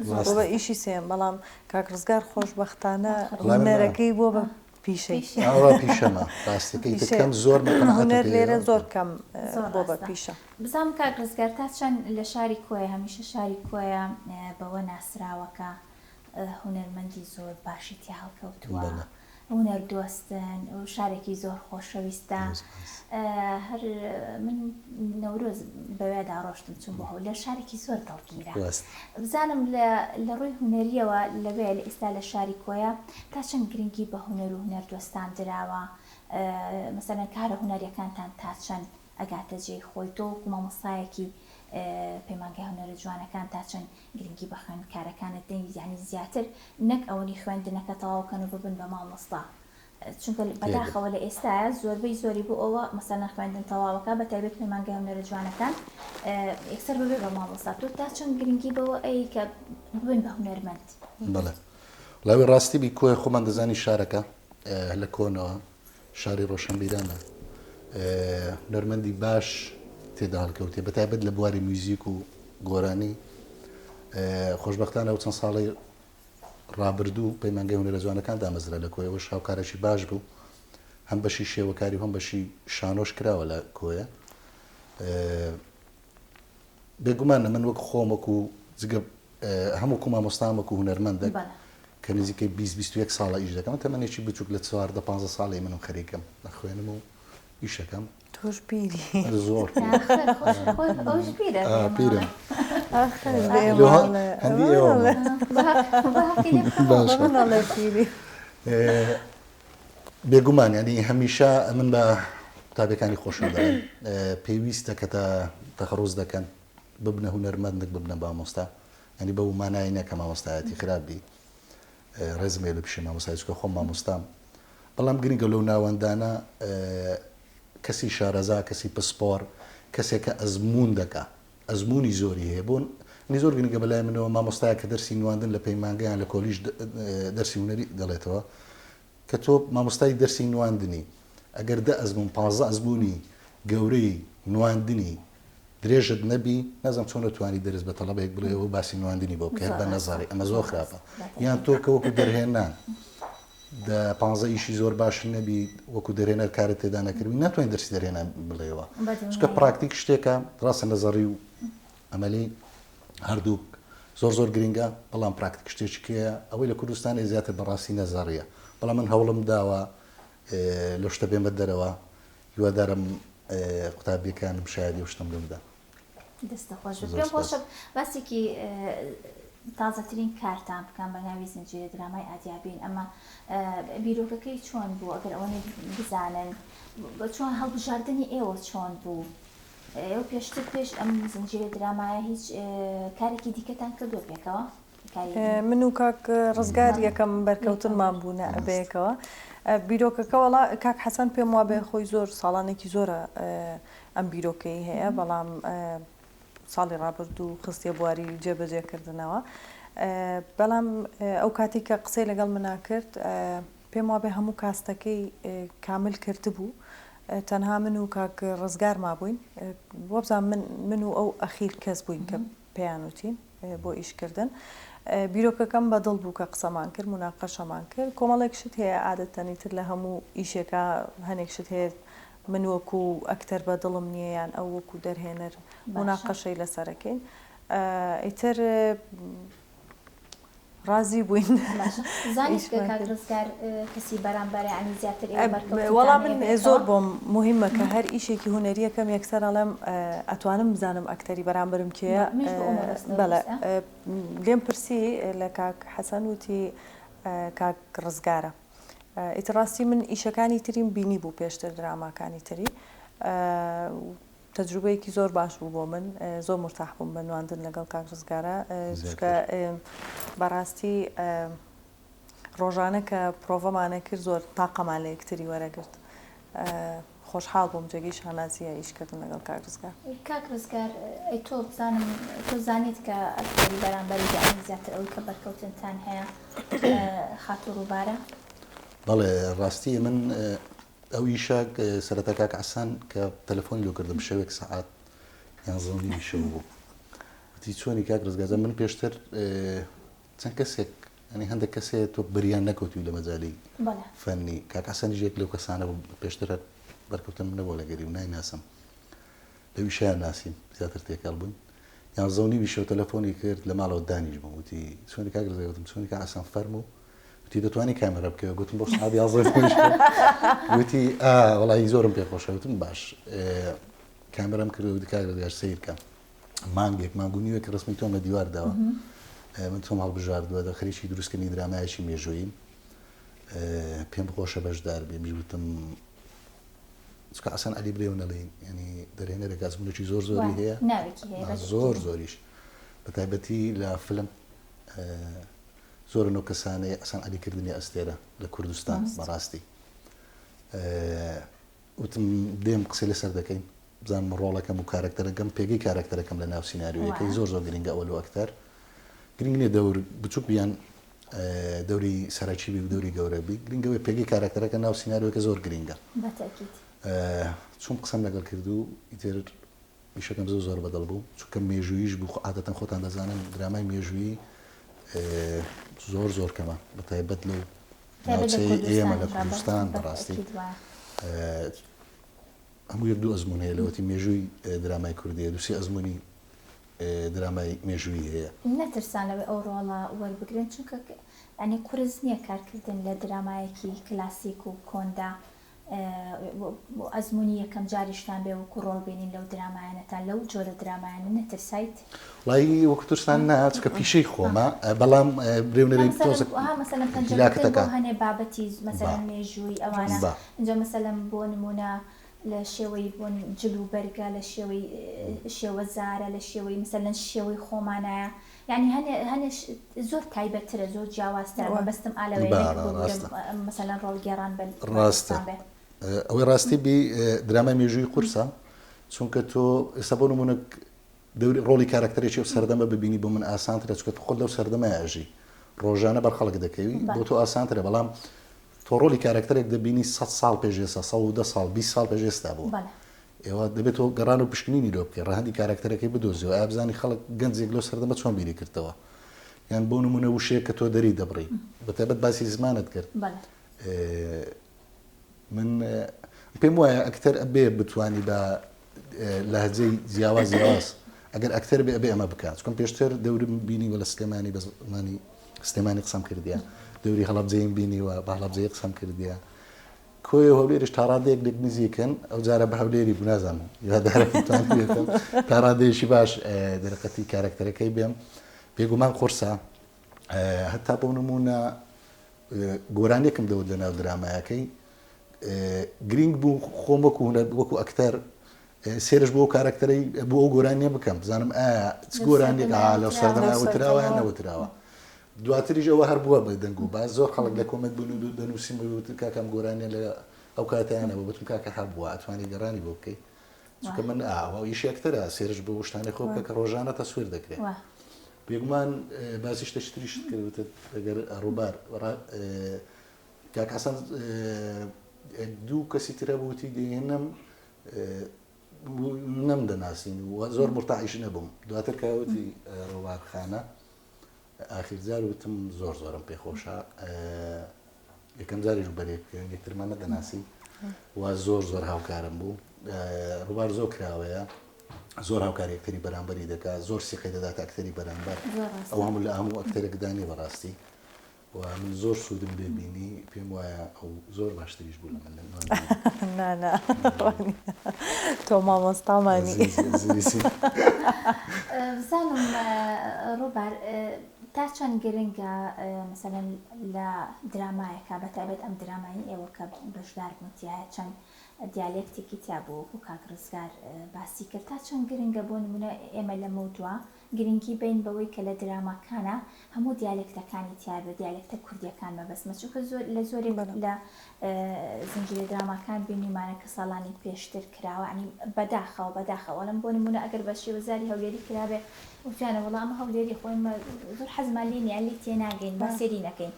بووە بە ئیشی سێیەم بەڵام کاک ڕزگار خۆشبەختانە هونەرەکەی بووە بە پیشەی. ئەوە پیشەمە ڕاستەکەی تر کەم زۆر بە قەناعەتم هونەر پێیە. لێرە زۆر کەم زۆر بۆ بە ڕاستە. پیشە. بزانم کاک ڕزگار تا چەند لە شاری کۆیە هەمیشە شاری کۆیە بەوە ناسراوە کە هونەرمەندی زۆر باشی تیا هەڵکەوتووە بەڵێ. هونەر دۆستن و شارێکی زۆر خۆشەویستە زۆر سپاس. هەر من نەورۆز بەوێدا ڕۆشتم چووم بۆ هەولێر شارێکی زۆر دڵگیرە ڕاست. بزانم لە لە ڕووی هونەرییەوە لەوێ لە ئیستا لە شاری کۆیە تا چەند گرنگی بە هونەر و هونەردۆستان دراوە مەسەلەن کارە هونەریەکانتان تا چەند ئەگاتە جێی خۆی تۆ وەکو مامۆستایەکی پەیمانگای هونەرە جوانەکان تا چەند گرنگی بە خوێندکارەکانت دەی یانی زیاتر نەک ئەوەنی خوێندنەکە تەواو کەن و ببن بە مامۆستا چونکە بەداخەوە لە ئێستایا زۆربەی زۆری بۆ ئەوە مەسەلەن خوێندن تەواوەکە بە تایبەت پەیمانگای هونەرە جوانەکان یەکسەر ببێ بە مامۆستا تۆ تا چەند گرنگی بەوە ئەی کە ببن بە هونەرمەند؟ بەڵێ لاوی ڕاستی بی کۆیە خۆمان دەزانی شارەکە لە کۆنەوە شاری ڕۆشنبیرانە هونەرمەندی باش تێدا هەڵکەوتێ بە تایبەت لە بواری میوزیک و گۆرانی خۆشبەختانە ئەو چەند ساڵەی ڕابردوو پەیمانگای هونەرە جوانەکان دامەزرا لە کۆیە وەش هاوکارێکی باش بوو هەم بەشی شێوەکاری و هەم بەشی شانۆش کراوە لە کۆیە بێگومان من وەک خۆم وەکو جگە هەم وەکو مامۆستام وەکو هونەرمەندێک کە نزیکەی 20 21 ساڵە ئیش دەکەم تەمەنێکی بچووک لە 14 15 ساڵی منم خەریکم ئەخوێنم و ئیشەکەم. تۆش پیری. زۆر ئەوش پیرە. پیرم. ئاخر بێ هەندی ئێوە. پیری. بێگومان ینی هەمیشە من بە قوتابیەکانی خۆشم دەڵێم پێویستە کە تا تەخەڕوز دەکەن ببنە هونەرمەند نەک ببنە مامۆستا ینی بەو مانای نە کە مامۆستایەتی خراپ بی ڕێزم هەیە لە پیشەی مامۆستای چونکە خۆم مامۆستام بەڵام گرنگە لەو ناوەندانە کەسی شارەزا کەسی پسپۆر کەسێک کە ئەزموون دەکا ئەزموونی زۆری هەیە بۆ نی زۆر گرنگە بەلای منەوە مامۆستایە کە دەرسی نواندن لە پەیمانگەیان لە کۆلیژ دەرسی هونەری دەڵێتەوە. کە تۆ مامۆستای دەرسی نواندنی ئەگەر دە ئەزموون پانزە ئەزموونی گەورەی نواندنی درێژت نەبی نازانم چۆن ئەتوانی دەرس بە تەڵەبەیەک بڵێ و باسی نواندنی بۆ بکەی هەر بە نەزەری ئەمە زۆر خراپە یان تۆ کە وەکو دەرهێنان دە پانزە ئیشی زۆر باش نەبی وەکو دەرهێنەر کارت تێدا نەکردبی ناتوانین دەرسی دەرهێنان بڵێەوە چونکە پراکتیک شتێکە ڕاستە نەزەڕی و ئەمەلی هەردووک زۆر زۆر گرنگە بەڵام پراکتیک شتێکی کەیە ئەوەی لە کوردستانی زیاتر بەڕاستی نەزەڕیە بەڵام من هەوڵم داوە لەو شتە بێمە دەرەوە هیوادارم قوتابیەکانم شایەدی ئەو شتەم لێ بدەن. دەستت خۆش بێت. پێم خۆشە باسێکی تازەترین کارتان بکەم بە ناوی زنجیرە درامای ئادیابین ئەمە بیرۆکەکەی چۆن بوو ئەگەر ئەوەنە بزانن چۆن هەڵبژاردنی ئێوە چۆن بوو ئێوە پێشتر پێش ئەم زنجیرە درامایە هیچ کارێکی دیکەتان کردووە پێکەوە؟ من و کاک ڕزگار یەکەم بەرکەوتنمان بوو بەیەکەوە بیرۆکەکە وەڵا کاک حەسەن پێم وابێ خۆی زۆر ساڵانێکی زۆرە ئەم بیرۆکەی هەیە بەڵام ساڵی ڕابردوو خستیە بواری جێبەجێکردنەوە بەڵام ئەو کاتی کە قسەی لەگەڵ منا کرد پێم وابێ هەموو کاستەکەی کامل کردبوو تەنها من و کاک ڕزگار مابووین وەبزان من من و ئەو ئەخیر کەس بووین کە پێیان وتین بۆ ئیشکردن. بیرۆکەکەم بە دڵ بوو کە قسەمان کرد، موناقەشەمان کرد. کۆمەڵێک شت هەیە عادەتەن ئیتر لە هەموو ئیشێکا هەنێک شت هەیە من وەکو ئەکتەر بە دڵم نییە یان ئەو وەکو دەرهێنەر موناقەشەی لەسەر ئەکەین. ئیتر ڕازی بووین. باشە زانیت کە کاک ڕزگار کەسی بەرامبەرە یانی زیاتر ئێوە بەرکەوتنتان وەڵا من زۆر بۆم موهیمە کە هەر ئیشێکی هونەریەکەم یەکسەر ئەڵێم ئەتوانم بزانم ئەکتەری بەرامبەرم کێیە بەڵێ لێم پرسی لە کاک حەسەن وتی کاک ڕزگارە ئیتر ڕاستی من ئیشەکانی تریم بینی بوو پێشتر دراماکانی تری تەجروبەیەکی زۆر باش بوو بۆ من زۆر مورتاح بووم بە نواندن لەگەڵ کاک ڕزگارا چونکە بەڕاستی ڕۆژانە کە پرۆڤەمانە کرد زۆر تاقەمان لە یەکتری وەرەگرت خۆشحاڵ بووم جێگەی شانازیە ئیشکردن لەگەڵ کاک ڕزگار. کاک ڕزگار ئەی تۆ بزانم تۆ زانیت کە ئەکتەری بەرامبەری یانی زیاتر ئەوەی کە بەرکەوتنتان هەیە خاتوو ڕووبارە؟ بەڵێ ڕاستی من ئەو ئیشە سەرەتا کاک عەسان کە تەلەفۆنی لۆ کردم شەوێک سەعات یانزە و نیوی شەو بوو وتی چۆنی کاک ڕزگار جان من پێشتر چەند کەسێک ینی هەندێک کەسێ تۆ بریان نەکەوتوی لە مەجالی فەنی کاک عەسانیش یەک لەو کەسانە بوو پێشتر هەر بەرکەوتنم نەبووە لەگەری و نایناسم لەویشیان ناسیم زیاتر تێکەڵ بووین یانزە و نیوی شەو تەلەفۆنی کرد لە ماڵەوە دانیش بووم وتی چۆنی کاک ڕزگار وتم چۆنی کاک عەسان فەرموو وتی دەتوانی کامێرا بکەوە گوتم بۆ سەعات یازدە وتی ئا وەڵی زۆرم پێ خۆشە وتم باش کامێرام کرد وتی کاک ڕزگار سەیر کە مانگێک مانگ و نیوێک ڕسمی تۆم لە دیوار داوە من تۆم هەڵبژاردووە دە خەریکی دروستکردنی درامایەکی مێژووییم پێم خۆشە بەشدار بی منیش وتم چونکە حەسەن عەلی برێ و نەڵێین یانی دەرهێنەرێک ئەزموونێکی زۆر زۆری هەیە زۆر زۆریش بە تایبەتی لە فلم زۆرن ئەو کەسانەی حەسەن عەلی کردنی ئەستێرە لە کوردستان بەڕاستی وتم دێم قسەی لەسەر دەکەین بزانم ڕۆڵەکەم و کارەکتەرەکەم پێگەی کارەکتەرەکەم لە ناو سیناریۆیەکەی زۆر زۆر گرنگە ئەوە لۆ ئەکتەر گرنگ نییە دەور بچوک بیان دەوری سەرەکی بی و دەوری گەورە بی گرنگە ئەوەی پێگەی کارەکتەرەکە ناو سیناریۆکە زۆر گرنگە چون قسەم لەگەڵ کرد و ئیتر ئیشەکەم زۆر زۆر بەدڵ بوو چونکە مێژوویش بوو خۆ عادەتەن خۆتان دەزانن درامای مێژوویی زۆر زۆر کەمە بە تایبەت لەو ناوچەی ئێمە لە کوردستان بەڕاستی هەموو یەک دوو ئەزمون هەیە لەوەتی مێژووی درامای کوردیە دووسی ئەزمموی درامای مێژوویی هەیە. نەترسان لەوەی ئەو ڕۆڵە وەربگرن چونکە یانی قورس نیە کارکردن لە درامایەکی کلاسیک و کۆندا و ئەزموونی یەکەم جاریشتان بێ وەکو ڕۆڵ بینین لەو درامایانەتان لەو جۆرە درامایانە نەترسایت؟ وەڵایی وەکو ترسان نا چونکە پیشەی خۆمە بەڵام برێ و نەرێ تۆزێک مەسەلەن پەنجەکردن بۆ هەنێ بابەتی مەسەلەن مێژووی ئەوانە ئینجا مەسەلەن بۆ نموونە لە شێوەی بۆن جل و بەرگە لە شێوەی شێوەزارە لە شێوەی مەسەلەن شێوەی خۆمانایە یانی هەنێ هەنێ زۆر تایبەتترە زۆر جیاوازترە مەبەستم ئا لەوەیە نەک ڕاستە مەسەلەن ڕۆڵگێڕان بە ڕاستە ئەوەی ڕاستی بی درامای مێژووی قورسە چونکە تۆ ئێستا بۆ نمونە دەوری ڕۆڵی کارەکتەرێکی ئەو سەردەمە ببینی بۆ من ئاسانترە چونکە تۆ خۆت لەو سەردەمە ئەژی ڕۆژانە بەر خەڵک دەکەوی بۆ تۆ ئاسانترە بەڵام. تۆ ڕۆڵی کارەکتەرێک دەبینی سەد ساڵ پێش ئێستا، 110 ساڵ، 20 ساڵ پێش ئێستا بووە. ئێوە دەبێت تۆ گەڕان و پشکنینی لۆ بکەی، ڕەهەندی کارەکتەرەکەی بدۆزیەوە، ئایا بزانی خەڵک گەنجێک لەو سەردەمە چۆن بیری کردەوە. یان بۆ نموونە وشەیەک کە تۆ دەری دەبڕی، بەتایبەت باسی زمانت کرد. من پێم وایە ئەکتەر ئەبێ بتانی بە لەهجەی جیاواز جیاواز ئەگەر ئەکتەر بێ ئەبێ ئەمە بکات چکم پێشتر دەورم بینیوە لە سلێمانی بە زمانی سلێمانی قسەم کردیە دەوری هەڵەبجەیم بینیوە بە هەڵەبجەی قسەم کردیە کۆیە هەولێریش تاڕادەیەک لێک نزیکن ئەو جارە بە هەولێری بوو نازانم هیوادارم بتوانم تاڕادەیەکی باش دەرەقەتی کارەکتەرەکەی بێم بێگومان قورسە هەتا بۆ نمونە گۆرانیەکم دەوت لە ناو درامایەکەی گرینگ بوو خۆم وەکو هونەر وەکو ئەکتەر سێرش بۆ کارەکتەرەی بۆ ئەو گۆرانیە بکەم بزانم ئایا چ گۆرانیەک لەو سەردەما وتراوە یان نەوتراوە دواتریش ئەوە هەر بووە بە دەنگ و باس زۆر خەڵک لە comment بوون و دەنووسیم وتن کاکە ئەم گۆرانیە لە ئەو کاتیانە بوو بتم کاکە هەبووە ئەتوانی گەڕانی بۆ بکەی چونکە من ئاوە ئیشی ئەکتەرە search بۆ شتانی خۆ بکە کە ڕۆژانە تەسویر دەکرێت بێگومان باسی شتێکی تریشت کرد وتت ئەگەر ڕووبار کاک حەسەن دوو کەسی ترە بووتی دەهێنم نەم دەناسین و زۆر مرتاحیش نەبووم دواتر کاوتی ڕووبار خانە ئاخیر جار وتم زۆر زۆرم پێخۆشە یەکەم جاریش بەرێک یەکترمان نەدەناسی و زۆر زۆر هاوکارم بوو ڕووبار زۆر کراوەیە زۆر هاوکاری ئەکتەری بەرامبەری دەکات زۆر سیقەی دەدات ئەکتەری بەرامبەر ئەو هەموو لە هەموو ئەکتەرێکدا نیە بەڕاستی و من زۆر سوودم لێ بینی پێم وایە ئەو زۆر باشتریش بوو لە من نا نا تۆ مامۆستامانی بزانم ڕووبار تا چەند گرنگە مەسەلەن لە درامایەکە بە تایبەت ئەم درامای ئێوە کە بەشدار بوون تیایە چەند دیالێکتێکی تیا بوو وەکو کاک ڕزگار باسی کرد تا چەند گرنگە بۆ نمونە ئێمە لەمەودوا گرنگی بەین بەوەی کە لە دراماکانا هەموو دیالێکتەکانی تیا بێت دیالێکتە کوردیەکان مەبەستمە چونکە زۆر لە زۆرێک لە زنجیرە دراماکان بینیومانە کە ساڵانی پێشتر کراوە ینی بەداخەوە بەداخەوە ئەڵێم بۆ نمونە ئەگەر بە شێوەزاری هەولێری کرابێ وتیانە وەڵا ئەمە هەولێری خۆی زۆر حەزمان لێ نیە لێی تێناگەین با سێری نەکەین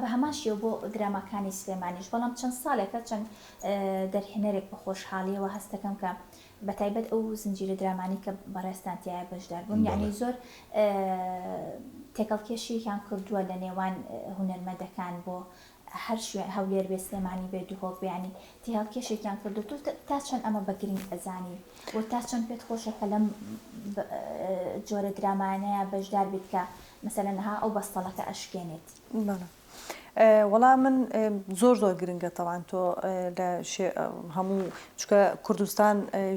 بە هەمان شێوە بۆ دراماکانی سلێمانیش بەڵام چەند ساڵێکە چەند دەرهێنەرێک بە خۆشحاڵیەوە هەستەکەم کە بەتایبەت ئەو زنجیرە درامانەی کە بەڕێزتان تیایا بەشدار بوون یەعنی زۆر تێکەڵکێشیەکیان کردووە لە نێوان هونەرمەندەکان بۆ هەر شوێن هەولێر بێ سلێمانی بێ دهۆک بێ یانی تێهەڵکێشێکیان کردو تۆ تا چەند ئەمە بە گرنگ ئەزانی و تا چەند پێت خۆشە کە لەم جۆرە درامانەیە بەشدار بیت کە مەسەلەن ها ئەو بەستەڵەکە ئەشکێنێت؟ بەڵێ وەڵا من زۆر زۆر گرنگە تەوان تۆ لە هەموو چکە کوردستان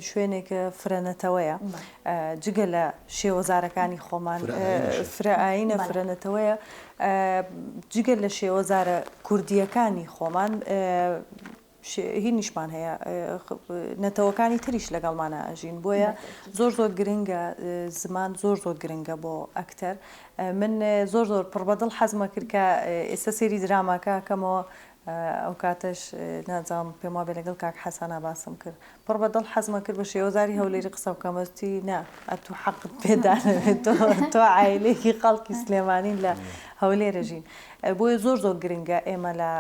شوێنێکە فرەنەتەوەیە جگە لە شێوەزارەکانی خۆمان فرە ئاینە فرەنەتەوەیە جگە لە شێوەزارە کوردییەکانی خۆمان هینیشمان هەیە نەتەوەکانی تریش لەگەڵمانە ئەژین بۆیە زۆر زۆر گرنگە زمان زۆر زۆر گرنگە بۆ ئەکتەر من زۆر زۆر پڕ بەدڵ حەزمە کرد کە ئێستا سێری دراماکە کەمەوە ئەو کاتەش نازانم پێم وابێ لەگەڵ کاک حەسەنا باسم کرد پڕ بە دڵ حەزمە کرد بە شێوەزاری هەولێری قسە بکەم وتی نا ئەتوو حەقت پێ دانەوێت تۆ تۆ عایلەیەکی خەڵکی سلێمانین لە هەولێر ئەژین بۆیە زۆر زۆر گرنگە ئێمە لە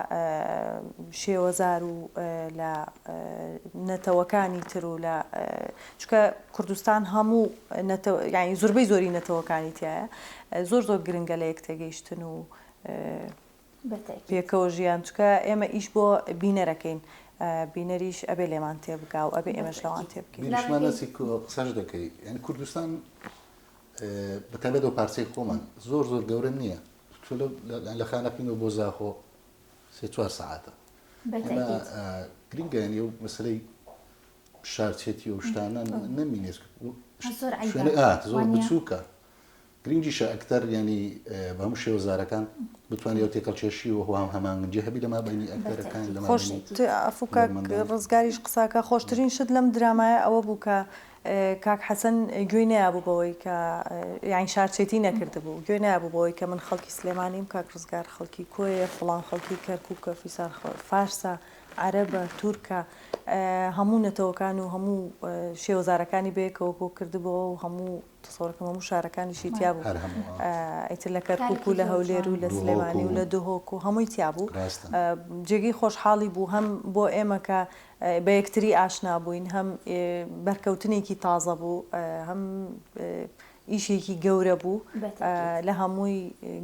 شێوەزار و لە نەتەوەکانی تر و لە چونکە کوردستان هەموو نەتەوە یانی زۆربەی زۆری نەتەوەکانی تایە زۆر زۆر گرنگە لە یەک تێگەیشتن و پێکەوە ژیان چونکە ئێمە ئیش بۆ بینەرەکەین بینەریش ئەبێ لێمان تێبگا و ئەبێ ئێمەش لەوان تێبگەین. بیریشمان نەچی قسەش دەکەی یانی کوردستان بە تایبەت ئەو پارچەی خۆمان زۆر زۆر گەورە نییە تۆ لە خانەقینەوە بۆ زاخۆ سێ چوار سەعاتە گرنگە یانی ئەو مەسەلەی شارچێتی و شتانە نەمینێت زۆر بچووکە گرنگیشە ئەکتەر یانی بە هەموو شێوەزارەکان بتوانێت ئەو تێکەڵکێشی و هەم هەماهەنگی هەبی لە مابەینی ئەکتەرەکان لە خۆش مابەینی عەفو کاک هونەرمەندان. ڕزگاریش قساکە خۆشترین شت لەم درامایە ئەوە بوو کە کاک حەسەن گوێی نەیابوو بەوەی کە یانی شارچێتی نەکردبوو گوێی نەیابوو بەوەی کە من خەڵکی سلێمانیم کاک ڕزگار خەڵکی کۆیە فڵان خەڵکی کەرکوکە فیسار فارسە. عەرەبە، تورکە، هەموو نەتەوەکان و هەموو شێوەزارەکانی بەیەکەوە کۆ کردبۆوە و هەموو تەسەورەکەم هەموو شارەکانیشی تیا بوو. هەر هەموو ئا. ئیتر لە کەرکوک کارێکی و لە زۆر هەولێر جوان. و لە دهۆک سلێمانی و و لە دهۆک و هەمووی تیا بوو. ڕاستە. جێگەی خۆشحاڵی بوو هەم بۆ ئێمە کە بە یەکتری ئاشنا بووین، هەم بەرکەوتنێکی تازە بوو، هەم ئیشێکی گەورە بوو، بەتەئکید. لە هەمووی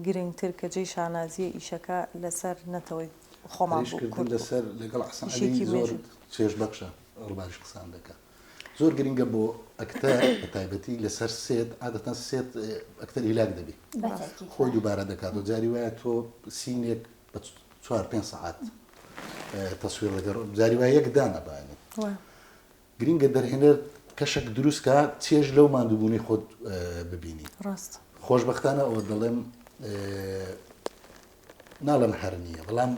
گرنگتر کە جێی شانازییە ئیشەکە لەسەر نەتەوەی خۆمان ئیش بوو، کردن کورد بوو. لەسەر لەگەڵ حەسەن عەلی ئیشێکی زۆر مێژوو. چێژبەخشە، ڕووباریش قسان دەکا. زۆر گرنگە بۆ ئەکتەر بە تایبەتی لەسەر set، عادەتەن set ئەکتەر هیلاک دەبی بەتەئکید خۆی وایە. دووبارە دەکاتەوە، جاری وایە تۆ scene ێک بە چوار پێنج سەعات تەسویر دەکەی، جاری وایە یەک دانە بانی. وایە. گرینگە دەرهێنەر کەشێک دروست کا چێژ لەو ماندووبوونەی خۆت ببینی. ڕاستە. خۆشبەختانە ئەوە دەڵێم ناڵێم هەر نییە بەڵام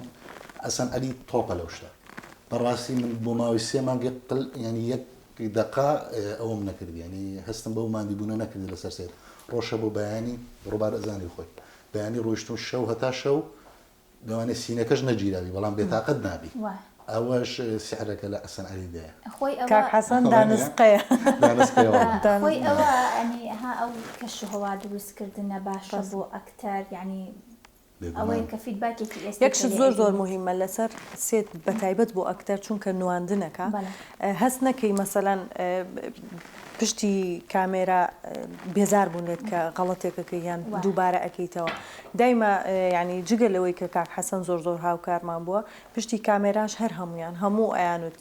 حەسەن عەلی تۆپە لەو شتە. بەڕاستی من بۆ ماوەی سێ مانگ یەک قل یانی یەک دەقە ئەوەم نەکرد یانی هەستم بەو ماندووبوونە نەکرد لەسەر set. ڕۆژ هەبوو بەیانی ڕووبار ئەزانی خۆی بەیانی ڕۆیشتوون شەو هەتا شەو لەوانەیە سینەکەش نەگیرابی بەڵام بێتاقەت نابی ئەوەش سیحرەکە لە حەسەن عەلی دایە. خۆی ئەوە کاک حەسەن دانسقەیە. دانسقەیە وەڵا. خۆی ئەوە یانی ها ئەو کەش و هەوا دروست کردنە باشە بۆ ئەکتەر یانی ئەوەیە کە feedback ێکی ئێستەی یەک کە شت لێ زۆر زۆر ئەبینیت. موهیمە لەسەر set بەتایبەت بۆ ئەکتەر چونکە نواندنەکە بەڵێ. هەست نەکەی مەسەلەن پشتی کامێرا بێزار بوون لێت کە غەڵەتێک ئەکەی یان دووبارە ئەکەیتەوە دایمە یانی جگە لەوەی کە کاک حەسەن زۆر زۆر هاوکارمان بووە پشتی کامێراش هەر هەموویان هەموو ئەیانوت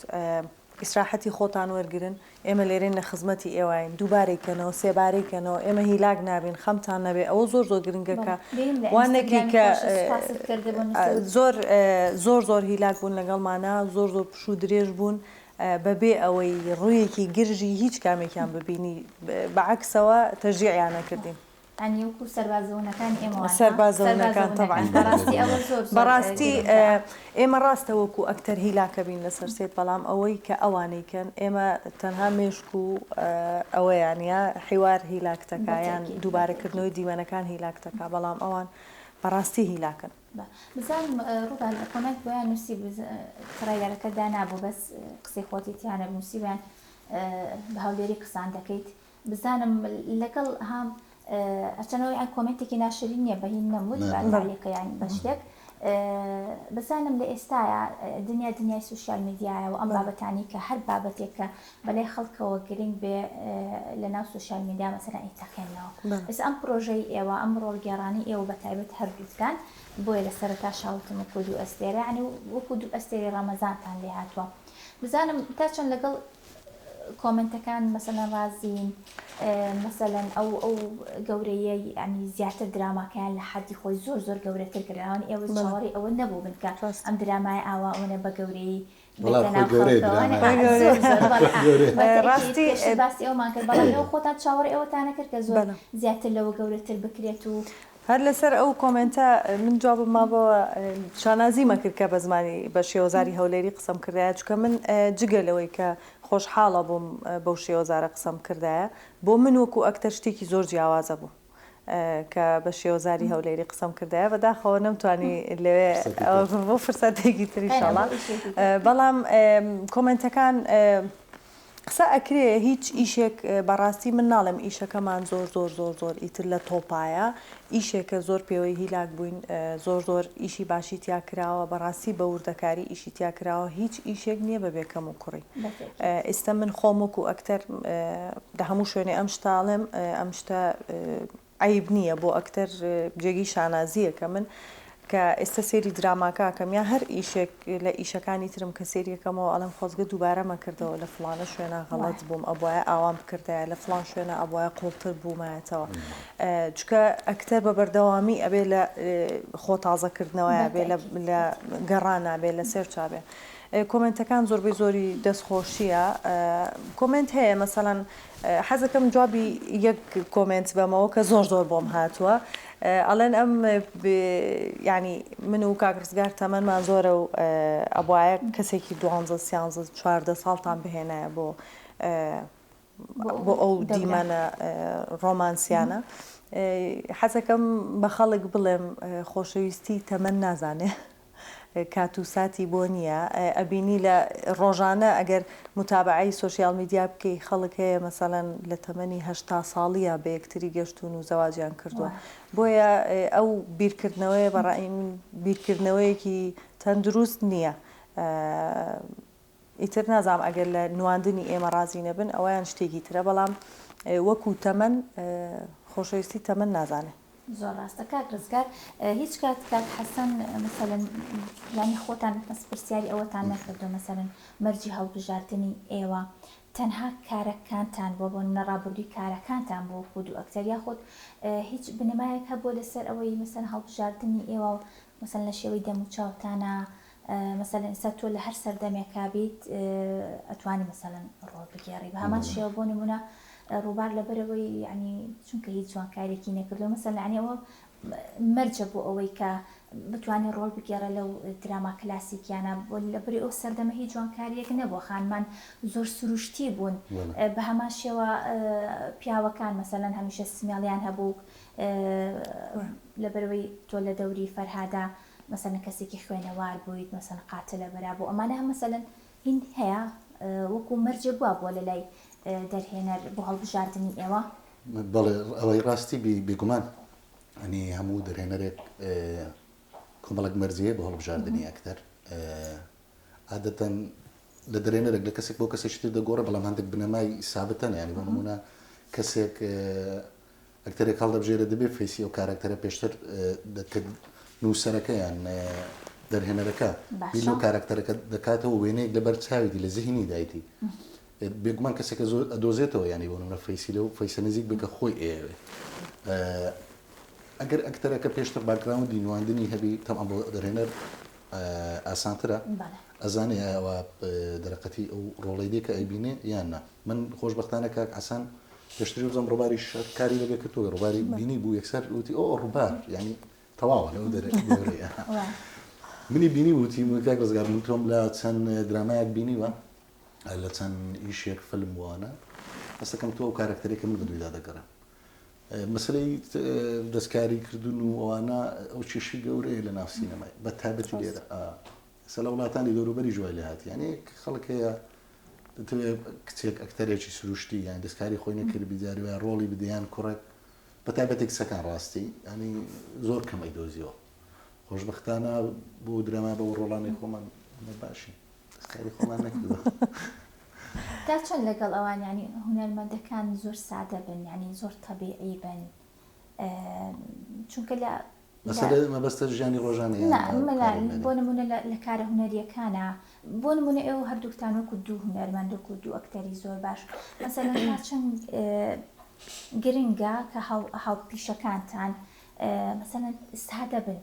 ئیسراحەتی خۆتان وەرگرن ئێمە لێرەین لە خزمەتی ئێوەین دووبارەی کەنەوە سێبارەی کەنەوە ئێمە هیلاک نابین خەمتان نەبێ ئەوە زۆر زۆر گرنگە کە وا نەکەی کە زۆر زۆر زۆر هیلاک بوون لەگەڵمانا زۆر زۆر پشوو درێژ بوون بەبێ ئەوەی ڕوویەکی گرژی هیچ کامێکیان ببینی بە عەکسەوە تەشجیعیان ئەکردین. یانی وەکو سەربازەونەکانی ئێمە وان ها؟ سەربازەونەکان تەبعەن. سەربازەونەکان بەڕاستی ئەوە زۆر زۆر بەڕاستی گرنگە. ئێمە ڕاستە وەکو ئەکتەر هیلاکە بین لەسەر set بەڵام ئەوەی کە ئەوانەی کەن ئێمە تەنها مێشک و ئەوەیان یا حیوار هیلاک تەکا یان بەتەئکید دووبارە بەتەئکید. کردنەوەی دیمەنەکان هیلاک تەکا بەڵام ئەوان بەڕاستی هیلاکن. با بزانم ڕووبار لە comment بۆیان نووسی trailer ەکە دانابوو بەس قسەی خۆتی تیا نەبوو نووسیبوویان بە هەولێری قسان دەکەیت بزانم لەگەڵ ها ئەچەنەوە یان comment ێکی ناشرین نییە بە هین نەموت بە تەعلیقە یان بە شتێک بزانم لە ئێستایا دنیا دنیای social media یە و ئەم بابەتانی کە هەر بابەتێک کە بەلای خەڵکەوە گرنگ بێ لە ناو social media مەسەلەن ئەیتەقێننەوە ئێستا ئەم پرۆژەی ئێوە ئەم ڕۆڵگێڕانی ئێوە بە تایبەت هەردووکتان بۆیە لە سەرەتا شاوتم وەکو دوو ئەستێرە یانی وەکو دوو ئەستێرەی ڕەمەزانتان لێ هاتووە بزانم تا چەند لەگەڵ کۆمێنتەکان مەسەلەن ڕازین مەسەلەن ئەو ئەو گەورەیە ینی زیاتر دراماکەیان لە حەدی خۆی زۆر زۆر گەورەتر کرد لەوان ئێوە چاوەڕێی ئەوە نەبوو بن کە ئەم درامایە ئاوا ئەوەنە بە گەورەیی وەڵا خۆی گەورەیە درامایە. زۆر زۆر بەڵێ ڕاستی پێشتر باسی ئەومان کرد بەڵام ئێوە خۆتان چاوەڕێی ئەوەتان نەکرد کە زۆر زیاتر لەوە گەورەتر بکرێت و هەر لەسەر ئەو کۆمێنتە من جوابم مابەوە شانازیم ئەکرد کە بە زمانی بە شێوەزاری هەولێری قسەم کردایە چونکە من جگە لەوەی کە خۆشحاڵە بووم بەو شێوەزارە قسەم کردایە بۆ من وەکو ئەکتەر شتێکی زۆر جیاوازە بوو کە بە شێوەزاری هەولێری قسەم کردایە بەداخەوە نەمتوانی لەوێ بۆ فرسەتێکی تر ئیشەڵا بەڵام کۆمێنتەکان قسە ئەکرێ هیچ ئیشێک بەڕاستی من ناڵێم ئیشەکەمان زۆر زۆر زۆر زۆر ئیتر لە تۆپایە ئیشێکە زۆر پێوەی هیلاک بووین زۆر زۆر ئیشی باشی تیا کراوە بەڕاستی بە وردەکاری ئیشی تیا کراوە هیچ ئیشێک نییە بەبێ کەم و کوڕی ئیستە من خۆم وەکو ئەکتەر لە هەموو شوێنێ ئەم شتە ئەڵێم ئەم شتە عەیب نییە بۆ ئەکتەر جێگەی شانازییە کە من کە ئێستا سێری دراماکە ئەکەم یا هەر ئیشێک لە ئیشەکانی ترم کە سێری ئەکەمەوە ئەڵێم خۆزگە دووبارەمە کردەوە لە فڵانە شوێنا غەڵەت بووم ئەبوایە ئاوام بکردایە لە فڵان شوێنا ئەبوایە قوڵتر بوومایەتەوە چونکە ئەکتەر بە بەردەوامی ئەبێ لە خۆ تازەکردنەوەیا بێ لە گەڕانا بێ لە search ا بێ کۆمێنتەکان زۆربەی زۆری دەستخۆشییە کۆمێنت هەیە مەسەلەن حەزەکەم جوابی یەک کۆمێنت بەمەوە کە زۆر زۆر بۆم هاتووە ئەڵێن ئەم یانی من و کاک ڕزگار تەمەنمان زۆرە و ئەبوایە کەسێکی دوانزە سیانزە چواردە ساڵتان بهێنایە بۆ بۆ ئەو دیمەنە ڕۆمانسیانە حەزەکەم بە خەڵک بڵێم خۆشەویستی تەمەن نازانێ. کات و ساتی بۆ نییە ئەبینی لە ڕۆژانە ئەگەر متابەعەی سۆشیال میدیا بکەی خەڵک هەیە مەسەلەن لە تەمەنی 80 ساڵیە بە یەکتری گەشتوون و زەواجیان کردووە بۆیە ئەو بیرکردنەوەیە بە ڕای من بیرکردنەوەیەکی تەندروست نییە ئیتر نازانم ئەگەر لە نواندنی ئێمە ڕازی نەبن ئەوەیان شتێکی ترە بەڵام وەکو تەمەن خۆشەویستی تەمەن نازانێ. زۆر ڕاستە کاک ڕزگار هیچ کات کاک حەسەن مەسەلەن یانی خۆتان بەس پرسیاری ئەوەتان نەکردووە مەسەلەن مەرجی هەڵبژاردنی ئێوە تەنها کارەکانتان بووە بۆ نمونە ڕابردووی کارەکانتان بووە وەکو دوو ئەکتەر یاخود هیچ بنەمایەک هەبووە لەسەر ئەوەی مەسەلەن هەڵبژاردنی ئێوە مەسەلەن لە شێوەی دەموچاوتانە مەسەلەن ئێستا تۆ لە هەر سەردەمێکا بیت ئەتوانی مەسەلەن ڕۆڵ بگێڕی بە هەمان شێوە بۆ نمونە ڕووبار لەبەرەوەی یعنی چونکە هیچ جوانکاریەکی نەکردو مەسەلەن یعنی ئەوە مەرجە بۆ ئەوەی کە بتوانێت ڕۆڵ بگێڕێ لەو دراما کلاسیکیانە بۆ لەبری ئەو سەردەمە هیچ جوانکاریەک نەبووە خانمان زۆر سروشتی بوون بە هەمان شێوە پیاوەکان مەسەلەن هەمیشە سمێڵیان هەبوو لەبەرەوەی تۆ لە دەوری فەرهادا مەسەلەن کەسێکی خوێنەوار بوویت مەسەلەن قاتلە بەرا بۆ ئەمانە هەم مەسەلەن هین هەیە وەکو مەرجێک وا بووە لە لای دەرهێنەر بۆ هەڵبژاردنی ئێوە؟ بەڵێ ئەوەی ڕاستی بی بێگومان ئەنی هەموو دەرهێنەرێک کۆمەڵک مەرجی هەیە بۆ هەڵبژاردنی ئەکتەر عادەتەن لە دەرێنەرێک لە کەسێک بۆ کەسێکی تر دەگۆڕێ بەڵام هەندێک بنەمای سابتەن یانی بۆ نمونە کەسێک ئەکتەرێک هەڵدەبژێرێت دەبێت face ی ئەو کارەکتەرە پێشتر کە نووسەرەکە یان دەرهێنەرەکە بیر لەو کارەکتەرەکە دەکاتەوە وێنەیەک لەبەر چاویتی لە زیهنی دایتی بێگومان کەسێکە زۆر ئەدۆزێتەوە ینی بۆ نمونە face ی لەو face ە نزیک بکە خۆی ئەیەوێت ئەگەر ئەکتەرەکە پێشتر background ی نواندنی هەبی تەبعەن بۆ دەرهێنەر ئاسانترە ئەزانێ ئەوە دەرەقەتی ئەو ڕۆڵەی دێ کە ئەیبینێ یان نا من خۆشبەختانە کاک حەسەن پێشتری بزانم ڕووباریش کاری لەگە کردووە ڕووباری بینی بوو یەکسەر وتی ئۆ ڕووبار یعنی تەواوە لەو دەرەیە منی بینی وتی کاک ڕزگار من تۆم لە چەند درامایەک بینیوە لە چەند ئیشێک فیلم وانە هەستەکەم تۆ ئەو کارەکتەرێکە من بەدوویدا دەگەڕێم مەسەلەی دەستکاری کردن و ئەوانە ئەو کێشەی گەورەیە لە ناو سینەمای بە تایبەتی لێرە ئێستا لە وڵاتانی دەوروبەری ژوای لێ هات یعنی خەڵک هەیە دەتەوێ کچێک ئەکتەرێکی سروشتی یان دەستکاری خۆی نەکردبی جاری وایە ڕۆڵی بدەیان کوڕێک بە تایبەتی کچەکان ڕاستی ینی زۆر کەم ئەیدۆزیەوە خۆشببختانە بۆ دراما بەو ڕۆڵانەی خۆمان باشین دەستکاری خۆمان نەکردووە. تا چەند لەگەڵ ئەوان یانی هونەرمەندەکان زۆر سادە بن یانی زۆر تەبیعی بن چونکە لە مەسەلە مەبەستە ژیانی ڕۆژانە یان نا مەلا کاری هونەری؟ بۆ نمونە لە لە کارە هونەریەکانا بۆ نمونە ئێوە هەردووکتان وەکو دوو هونەرمەند وەکو دوو ئەکتەری زۆر باش مەسەلەن تا چەند گرنگە کە هاو هاوپیشەکانتان مەسەلەن سادە بن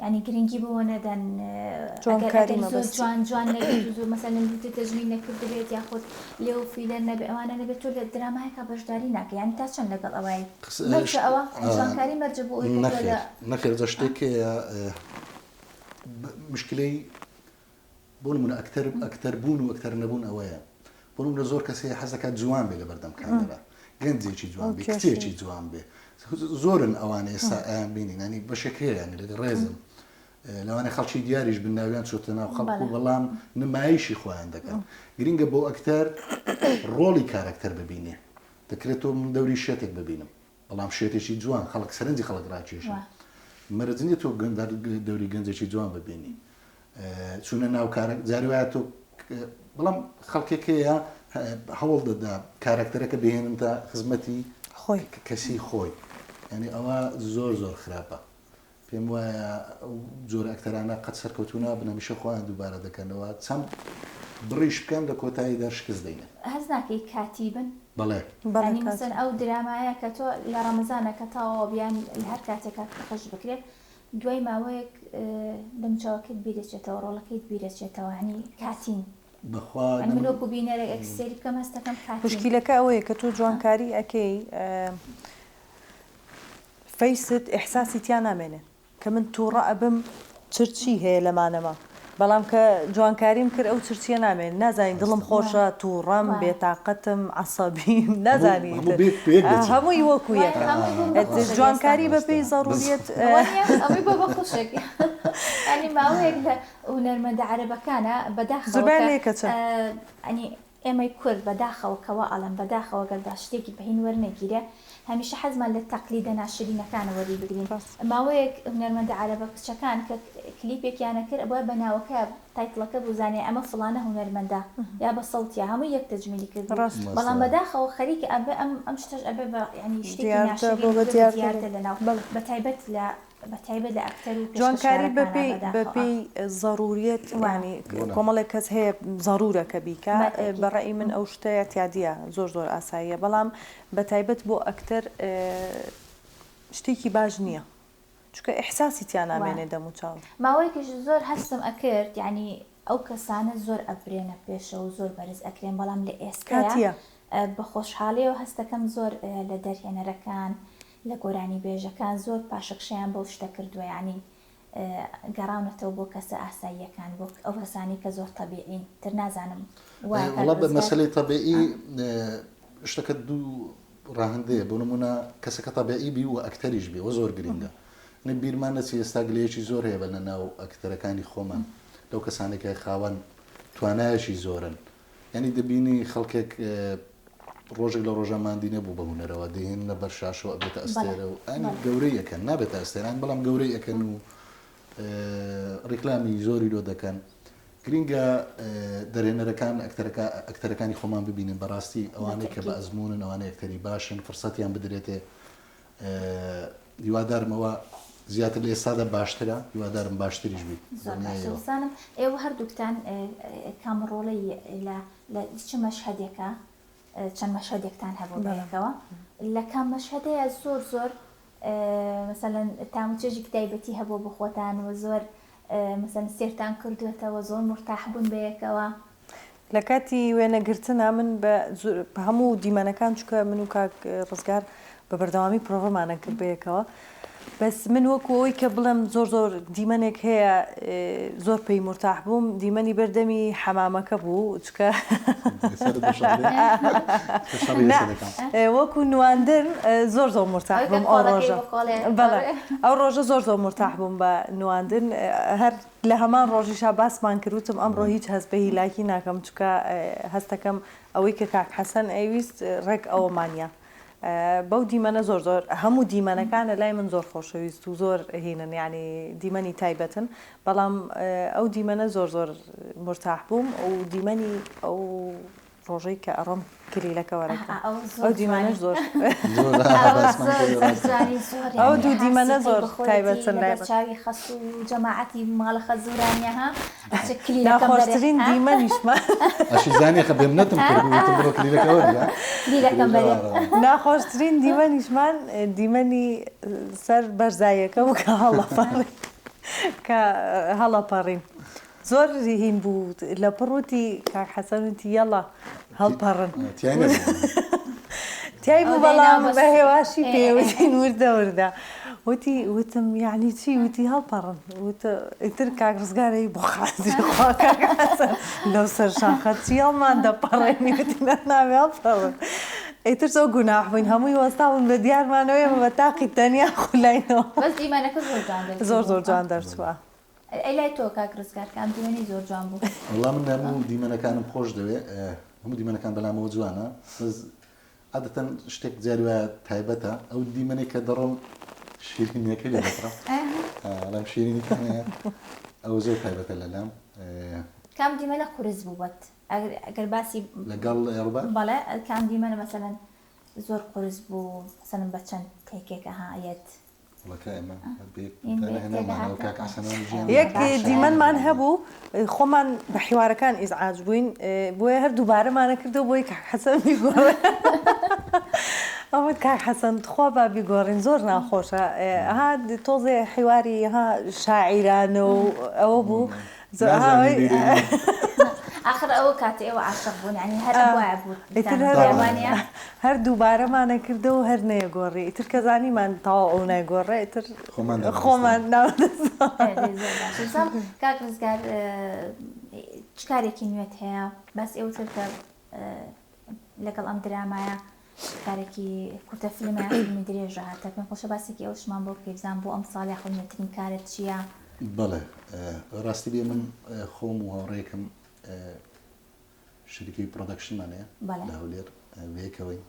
یانی گرنگی بەوە نەدەن ئەگەر جوانکاری ئەگەر زۆر مەبەستی. جوان جوان نەبێت و زۆر مەسەلەن لوتت تەجمیل نەکردبێت یاخود لێو فیلەر نەبێ ئەوانە نەبێت تۆ لە درامایەکا بەشداری ناکەی یانی تا چەند لەگەڵ ئەوەی مەرجە ئەوە جوانکاری مەرجە بۆ ئەوەی کە تۆ نەخێر لە نەخێر جا شتێک هەیە مشکلەی بۆ نمونە ئەکتەر ئەکتەر بوون و ئەکتەر نەبوون ئەوەیە بۆ نمونە زۆر کەس هەیە حەز دەکات جوان بێ لەبەردەم کامێرا گەنجێکی جوان بێ کچێکی جوان بێ زۆرن ئەوانە ئێستا ئەیان بینین ینی بەشێک هەیە ینی لەگە ڕێزم لەوانەیە خەڵکی دیاریش بن ناویان چۆتە ناو خەڵک و بەڵام نمایشی خۆیان دەکەن گرنگە بۆ ئەکتەر ڕۆڵی کارەکتەر ببینێ دەکرێت تۆ من دەوری شێتێک ببینم بەڵام شێتێکی جوان خەڵک سەرنجی خەڵک ڕاکێشم مەرج نییە تۆ دەوری گەنجێکی جوان ببینی چوونە ناو کارە جاری وایە تۆ بەڵام خەڵکێک هەیە هەوڵ دەدا کارەکتەرەکە بهێنن تا خزمەتی خۆی کەسی خۆی یعنی ئەوە زۆر زۆر خراپە پێم وایە ئەو جۆرە ئەکتەرانە قەت سەرکەوتوو نابن هەمیشە خۆیان دووبارە دەکەنەوە چەند بڕیش بکەن لە کۆتاییدا شکست دەینن. هەست ناکەی کاتی بن؟ بەڵێ. بەڵێ یانی کاتی. مەسەلەن ئەو درامایە کە تۆ لە ڕەمەزانە کە تەواو بی یان لە هەر کاتێکا پەخش بکرێ دوای ماوەیەک دەموچاوەکەت بیرەچێتەوە ڕۆڵەکەیت بیرەچێتەوە یانی کاتین. بەخوا یانی من وەکو بینەرێک ئەک سەیری بکەم هەست دەکەم کاتین. موشکیلەکە ئەوەیە کە تۆ جوانکاری ئەکەی فەیست ئیحساسی تیا نامێنێ کە من توڕە ئەبم چرچی هەیە لەمانەما. بەڵام کە جوانکاریم کرد ئەو چرچیە نامێنێ نازانی دڵم خۆشە توڕەم بێتاقەتم عەسەبیم نازانی هەمووی وەکو یەکە جوانکاری بەپێی زەڕوریەت ئەوەی بۆ بە خوشک ینی ماوەیەک لە هونەرمەندە عەرەبەکانە بەداخەوە زۆربەیان لێکە چ ینی ئێمەی کورد بەداخەوە کە وا ئەڵێم بەداخەوە گەر بە شتێکی بەهین وەرنەگیرێ هەمیشە حەزمان لە تەقلیدە ناشرینەکانە وەری بگرین ماوەیەک هونەرمەندە عەرەبە کچەکان کە کلیپێکیان ئەکرد ئەبوایە بە ناوەکە title ەکە بزانێ ئەمە فڵانە هونەرمەندە یا بە سەوتیا هەمووی یەک تەجمیلی کردبوو بەڵام بەداخەوە خەریکە ئەبێ ئەم ئەم شتەش ئەبێ بە یانی شتێکی ناشرین بە دیاردە لەناو بەتایبەت لە بەتایبەت لە ئەکتەر و جوانکاری پێشکەشکارەکانا بەپێی بەداخەوە. بەپێی زەروریەت یانی کۆمەڵێک کەس هەیە زەرورە کە بیکا بە ڕەئی من ئەو شتە ئیعتیادیە زۆر زۆر ئاساییە بەڵام بەتایبەت بۆ ئەکتەر شتێکی باش نییە چونکە ئیحساسی تیا نامێنێ دەموچاو. ماوەیەکیش زۆر هەستم ئەکرد یانی ئەو کەسانە زۆر ئەبرێنە پێشەوە و زۆر بەرز ئەکرێن بەڵام لە ئێستایا کاتیە. بە خۆشحاڵیەوە هەستەکەم زۆر لە دەرهێنەرەکان لە گۆرانیبێژەکان زۆر پاشەکشەیان بەو شتە کردووە یانی گەڕاونەتەوە بۆ کەسە ئاساییەکان بۆ ئەو کەسانەی کە زۆر تەبیعین تر نازانم وایە کاک وەڵا بە ڕزگار؟ مەسەلەی تەبیعی شتەکە دوو ڕەهەندەیە بۆ نمونە کەسەکە تەبیعی بی و ئەکتەریش بی ئەوە زۆر گرینگە نە بیرمان نەچی ئێستا گلەیەکی زۆر هەیە بە لە ناو ئەکتەرەکانی خۆمان لەو کەسانێک کە خاوەن توانایەکی زۆرن یانی دەبینی خەڵکێک ڕۆژێک لە ڕۆژان ماندی نەبوو بە هونەرەوە دەیهێننە بەر شاشەوە ئەبێتە ئەستێرە و ئەنی گەورەی ئەکەن نابێتە ئەستێران بەڵام گەورەی ئەکەن و ڕیکلامی زۆری لۆ دەکەن گرینگە دەرهێنەرەکان ئەکتەرەکە ئەکتەرەکانی خۆمان ببینن بەڕاستی ئەوانەی کە بە ئەزمونن ئەوانەی ئەکتەری باشن فرسەتیان بدرێتێ هیوادارم ئەوە زیاتر لە ئێستادا باشترە هیوادارم باشتریش بیت زۆر باشە بزانم ئێوە هەردووکتان کام ڕۆڵەی لە لە چ مەشهەدێکە چەند مەشهەدێکتان هەبوو بەیەکەوە لە کام مەشهەدەیە زۆر زۆر مەسەلەن تام و چێژێکی تایبەتی هەبوو بۆ خۆتان و زۆر مەسەلەن سێرتان کردووەتەوە زۆر مورتاح بوون بەیەکەوە لە کاتی وێنەگرتنا من بە هەموو دیمەنەکان چونکە من و کاک ڕزگار بە بەردەوامی پرۆڤەمان ئەکرد بەیەکەوە بەس من وەکو ئەوەی کە بڵێم زۆر زۆر دیمەنێک هەیە زۆر پێی مورتاح بووم دیمەنی بەردەمی حەمامەکە بوو چکە وەکو نواندن زۆر زۆر مورتاح بووم ئەو ڕۆژە بەڵێ ئەو ڕۆژە زۆر زۆر مورتاح بووم بە نواندن هەر لە هەمان ڕۆژیشا باسمان کرد وتم ئەمڕۆ هیچ هەست بە هیلاکی ناکەم چونکە هەستەکەم ئەوەی کە کاک حەسەن ئەیویست ڕێک ئەوەمانە بەو دیمەنە زۆر زۆر هەموو دیمەنەکان لە لای من زۆر خۆشەویست و زۆر هینن یعنی دیمەنی تایبەتن بەڵام ئەو دیمەنە زۆر زۆر مورتاح بووم و دیمەنی ئەو ڕۆژەی کە ئەڕۆم کلیلەکە وەرەگرم ئەو دیمەنەش زۆر ئەو دوو دیمەنە زۆر تایبەتن لای من. چاوی خەسوو و جەماعەتی ماڵە خەزوورانیە ها ئەچێ کلیلەکەم بەرێ ناخۆشترین دیمەنیشمان ئەشی زانی خە بێمنەتم کرد وتم بڕۆ کلیلەکە وەرگرە کلیلەکەم بەرێ ناخۆشترین دیمەنیشمان دیمەنی سەر بەرزاییەکە بوو کە هەڵەپەڕین کە هەڵەپەڕین زۆر هین بوو لەپڕ وتی کاک حەسەن وتی یەڵا هەڵپەڕن تیای نەبوو تیای بوو بەڵام بە هێواشی پێ وتین وردە وردە وتی وتم یعنی چی وتی هەڵپەڕن وت ئیتر کاک ڕزگارەی بۆ خاتری خوا کاک حەسەن لەو سەر شاخە چی هەڵمان دەپەڕێنی وتی نا نابێ هەڵپەڕن ئیتر زۆر گوناح بووین هەمووی وەستابوون بە دیارمانەوە ئێمە بە تاقی تەنیا خولاینەوە بەس دیمەنەکە زۆر جوان دەرچوو زۆر زۆر جوان دەرچووە ئەی لای تۆ کاک ڕزگار کام دیمەنی زۆر جوان بوو؟ وەڵا من هەموو دیمەنەکانم خۆش دەوێ هەموو دیمەنەکان بەلامەوە جوانە بەس عادەتەن شتێک جاری وایە تایبەتە ئەو دیمەنێک کە دەڕۆم شیرینیەکەی لێ دەکڕم ئەڵێم شیرینیکان هەیە ئەو زۆر تایبەتە لەلام کام دیمەنە قورس بوو بەت ئەگەر باسی لەگەڵ ڕوبار بەڵێ کام دیمەنە مەسەلەن زۆر قورس بوو مەسەلەن بە چەند تێکێک ئەها یەت یەک دیمەنمان هەبوو خۆمان بە حیوارەکان ئیزعاج بووین بۆیە هەر دووبارەمانە کردەوە بۆی کاک حەسەن بیگۆڕێ ئەوە کاک حەسەن تخوا با بیگۆڕین زۆر ناخۆشە ها تۆزێ حیواری ها شاعیرانە و ئەوە بوو ئاخر ئەوە کاتێ ئێوە عاشق بوون یعنی هەر ئەبوایە بوو ئیتر هەر وانە. هەر دووبارەمان ئەکردەوە هەر نەیەگۆڕی ئیتر کە زانیمان تەواو ئەو نایگۆڕێ ئیتر خۆمان خۆمان ناودەستەوە. ئەرێ زۆر باشە بزانم کاک ڕزگار چ کارێکی نوێت هەیە باسی ئەوت کرد کە لەگەڵ ئەم درامایە کارێکی کورتە فیلمە یان فیلمی درێژە هاتە پێم خۆشە باسێکی ئەوشمان بۆ بکەی بزانم بۆ ئەم ساڵ یاخود نوێترین کارت چییە؟ بەڵێ ڕاستی بێ من خۆم و هاوڕێیەکم شەریکەی پرۆدەکشنمان هەیە لە هەولێر بەیەکەوەین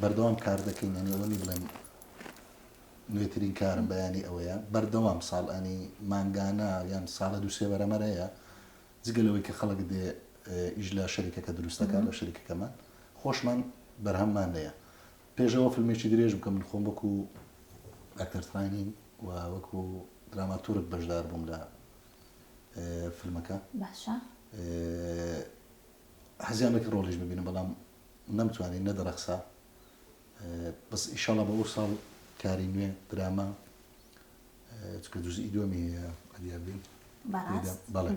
بەردەوام کار دەکەین یانی ئەوە نی بڵێم نوێترین کارم بەیانی ئەوەیە بەردەوام ساڵ ئەنی مانگانە یان ساڵە دوو سێ بەرەمەر هەیە جگە لەوەی کە خەڵک دێ ئیش لە شەریکەکە دروست دەکات لە شەریکەکەمان خۆشمان بەرهەممان هەیە پێشەوە فیلمێکی درێژ بکە من خۆم وەکو ئەکتەر training و وەکو دراماتورگ بەشدار بووم لە فیلمەکە باشە حەزیان دەکرد ڕۆڵیش ببینم بەڵام نەمتوانی نەدەڕەخسا بەس ئیشەڵا بە ئەو ساڵ کاری نوێ دراما چونکە جزئی دووەمی هەیە ئەدیار بین بەڕاست بەڵێ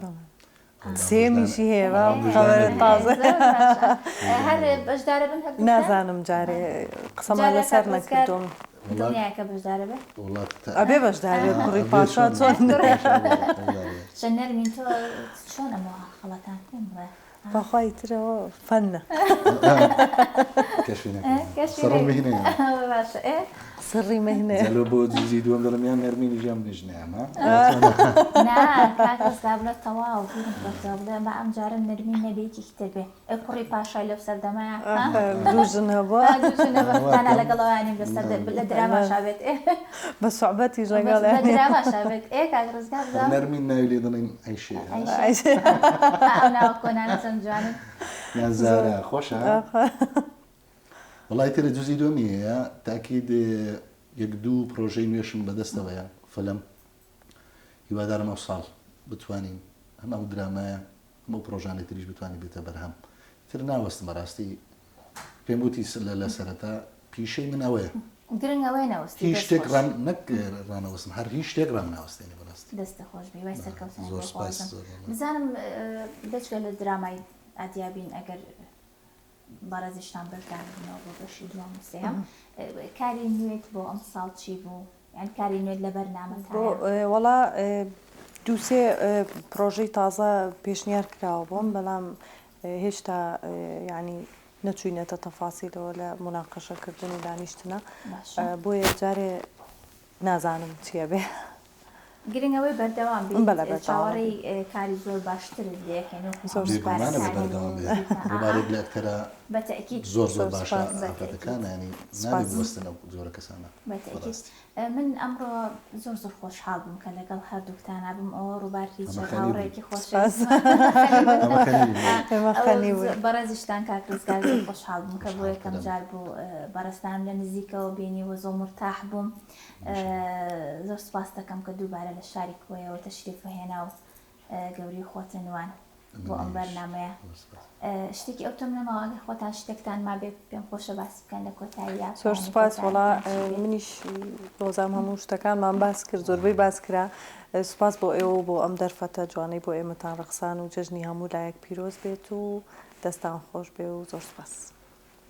سێمیشی هەیە با خەبەرە تازە هەر بەشدارە بن هەردووکتان؟ نازانم جارێ قسەمان جارێ لەسەر کاک ڕزگار نەکردووم دڵنیایە کە بەشدارە بێ؟ وڵا ئەبێ بەشدار بێ کوڕی پاشا چۆن چەند نەرمین تۆ چۆن ئەمە خەڵەتان پێم بڵێ بەخوا ئیتر ئەوە فەنە کەشفی نەکردم سڕ مهنەیە باشە ئێ سڕی مهنەیە جا لۆ بۆ جزئی دووەم دەڵێم یان نەرمینیش یان منیش نایەم ها نا کاک ڕزگار بڵێ تەواو بیرم کەوتەوە بڵێ با ئەم جارە نەرمین نەبێ یەکێکی تر بێ ئێ کوڕی پاشای لەو سەردەمەیە ها دوو ژن هەبووە دوو ژن هەبووە تانا لەگەڵ ئەوانیم لەسەر لە دراماشا بێت ئێ بە سوعبەتیش لەگەڵ بە دراماشا بێت ئێ کاک ڕزگار بزانم نەرمین ناوی لێ دەڵێن ئەیشێ ئەیشێ ئەو ناوە کۆنانە چەند جوانن یان زارا خۆشە وەڵا ئیتر جزئی دووەمی هەیە تاکید یەک دوو پرۆژەی نوێشم بەدەستەوەیە فلم هیوادارم ئەو ساڵ بتوانین هەم ئەو درامایە هەم ئەو پرۆژانەی تریش بتوانین بێتە بەرهەم تر ناوەستم بەڕاستی پێم وتی لە سەرەتا پیشەی من ئەوەیە گرنگ ئەوەیە نەوەستی هیچ دەست شتێک خۆش. ڕام نەک ڕانەوەستم هەر هیچ شتێک ڕام ناوەستێنێ بەڕاستی دەستت خۆش بێ هیوای سەرکەوتنت زۆر بۆ سپاس خوازم زۆر مەمنون. بزانم بێجگە لە درامای ئادیابین ئەگەر بەڕێزیشتان بەشدار بوونەوە بۆ بەشی دووەم و سێهەم کاری نوێت بۆ ئەمساڵ چی بوو؟ یان کاری نوێت لە بەرنامەتایە؟ وەڵا دووسێ پرۆژەی تازە پێشنیار کراوە بۆم بەڵام هێشتا یانی نەچووینەتە تەفاسیلەوە لە موناقەشەکردن و دانیشتنە بۆیە جارێ نازانم چیە بێ. گرنگ ئەوەی بەردەوام بیت بەڵێ بەردەوام چاوەڕێی کاری زۆر باشترت لێ ئەکەین وەکو زۆر هەموو سوپاس. بێگومانە بێ کارەکانی بەردەوام بێ دیکە. ئا ڕووبارێک لە ئەکتەرە بە تەئکید زۆر زۆر زۆر باشە سوپاس. بە تەئکید ئافرەتەکانە یانی نابێ سوپاس. بوەستن ئەو جۆرە کەسانە بە تەئکید بەڕاستی. من ئەمڕۆ زۆر زۆر خۆشحاڵ بووم کە لەگەڵ هەردووکتانا بووم ئەوە ڕووبار ئەمە ریچارد خەنی بوو. هاوڕێیەکی سوپاس. خۆشەویستمە ئەمە خەنی بوو بەڵێ. ئێمە ئەو خەنی بووین. بەڕێزیشتان کاک ڕزگار زۆر خۆشحاڵ بووم کە بۆ یەکەم خۆشحاڵترم. جار بوو بەڕێزتانم لە نزیکەوە بینی و زۆر مورتاح بووم زۆر سوپاست دەکەم کە دووبارە لە شاری کۆیەوە تەشریف هێنا و گەوری خۆتە نوان بۆ ئەم بەرنامەیە شتێکی ئەوتۆم نەماوە ئەگەر خۆتان شتێکتان مابێ پێم خۆشە باسی بکەن لە کۆتاییە زۆر سوپاس وەڵا منیش بۆزام هەموو شتەکانمان باس کرد زۆربەی باس کرا سوپاس بۆ ئێوە و بۆ ئەم دەرفەتە جوانەی بۆ ئێمەتان ڕەخسان و جەژنی هەموو لایەک پیرۆز بێت و دەستان خۆش بێ و زۆر سوپاس.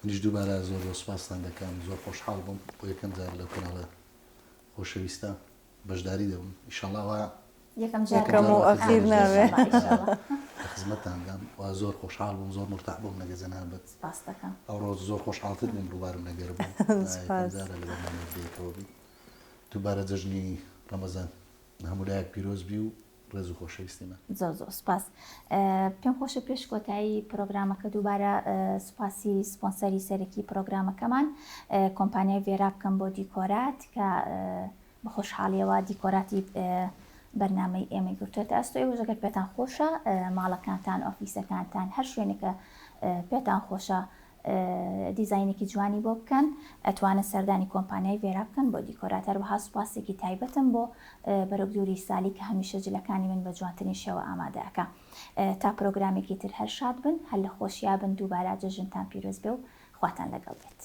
منیش دووبارە زۆر زۆر سوپاستان دەکەم زۆر خۆشحاڵ بووم بۆ یەکەم جار لەو کەناڵە خۆشەویستە بەشداری دەبم ئیشەڵا وا یەکەم جار یەکەم و ئەخیر نابێ لە خزمەتتاندام و زۆر خۆشحاڵ بووم زۆر مورتاح بووم لەگە جەنابت سپاس دەکەم ئەوڕۆ زۆر خۆشحاڵتر بووم ڕووبارم لەگەر بوو یەکەم جارە لە بەرنامەیەک بەیەکەوە بین دووبارە جەژنی ڕەمەزان هەموو لایەک پیرۆز بی و ڕێز و خۆشەویستی من. زۆر زۆر سوپاس. پێم خۆشە پێش کۆتایی پرۆگرامەکە دووبارە سوپاسی سپۆنسەری سەرەکی پرۆگرامەکەمان کۆمپانیای ڤێرا بکەم بۆ دیکۆرات کە بە خۆشحاڵیەوە دیکۆراتی بەرنامەی ئێمەی گرتوێتە ئەستۆ ئێوەش ئەگەر پێتان خۆشە ماڵەکانتان ئۆفیسەکانتان هەر شوێنێکە پێتان خۆشە دیزاینێکی جوانی بۆ بکەن ئەتوانن سەردانی کۆمپانیای ڤێرا بکەن بۆ دیکۆرات هەروەها سوپاسێکی تایبەتم بۆ بەرۆک دووری سالی کە هەمیشە جلەکانی من بە جوانترین شێوە ئامادە ئەکا تا پرۆگرامێکی تر هەر شاد بن هەر لە خۆشیا بن دووبارە جەژنتان پیرۆز بێ و خواتان لەگەڵ بێت.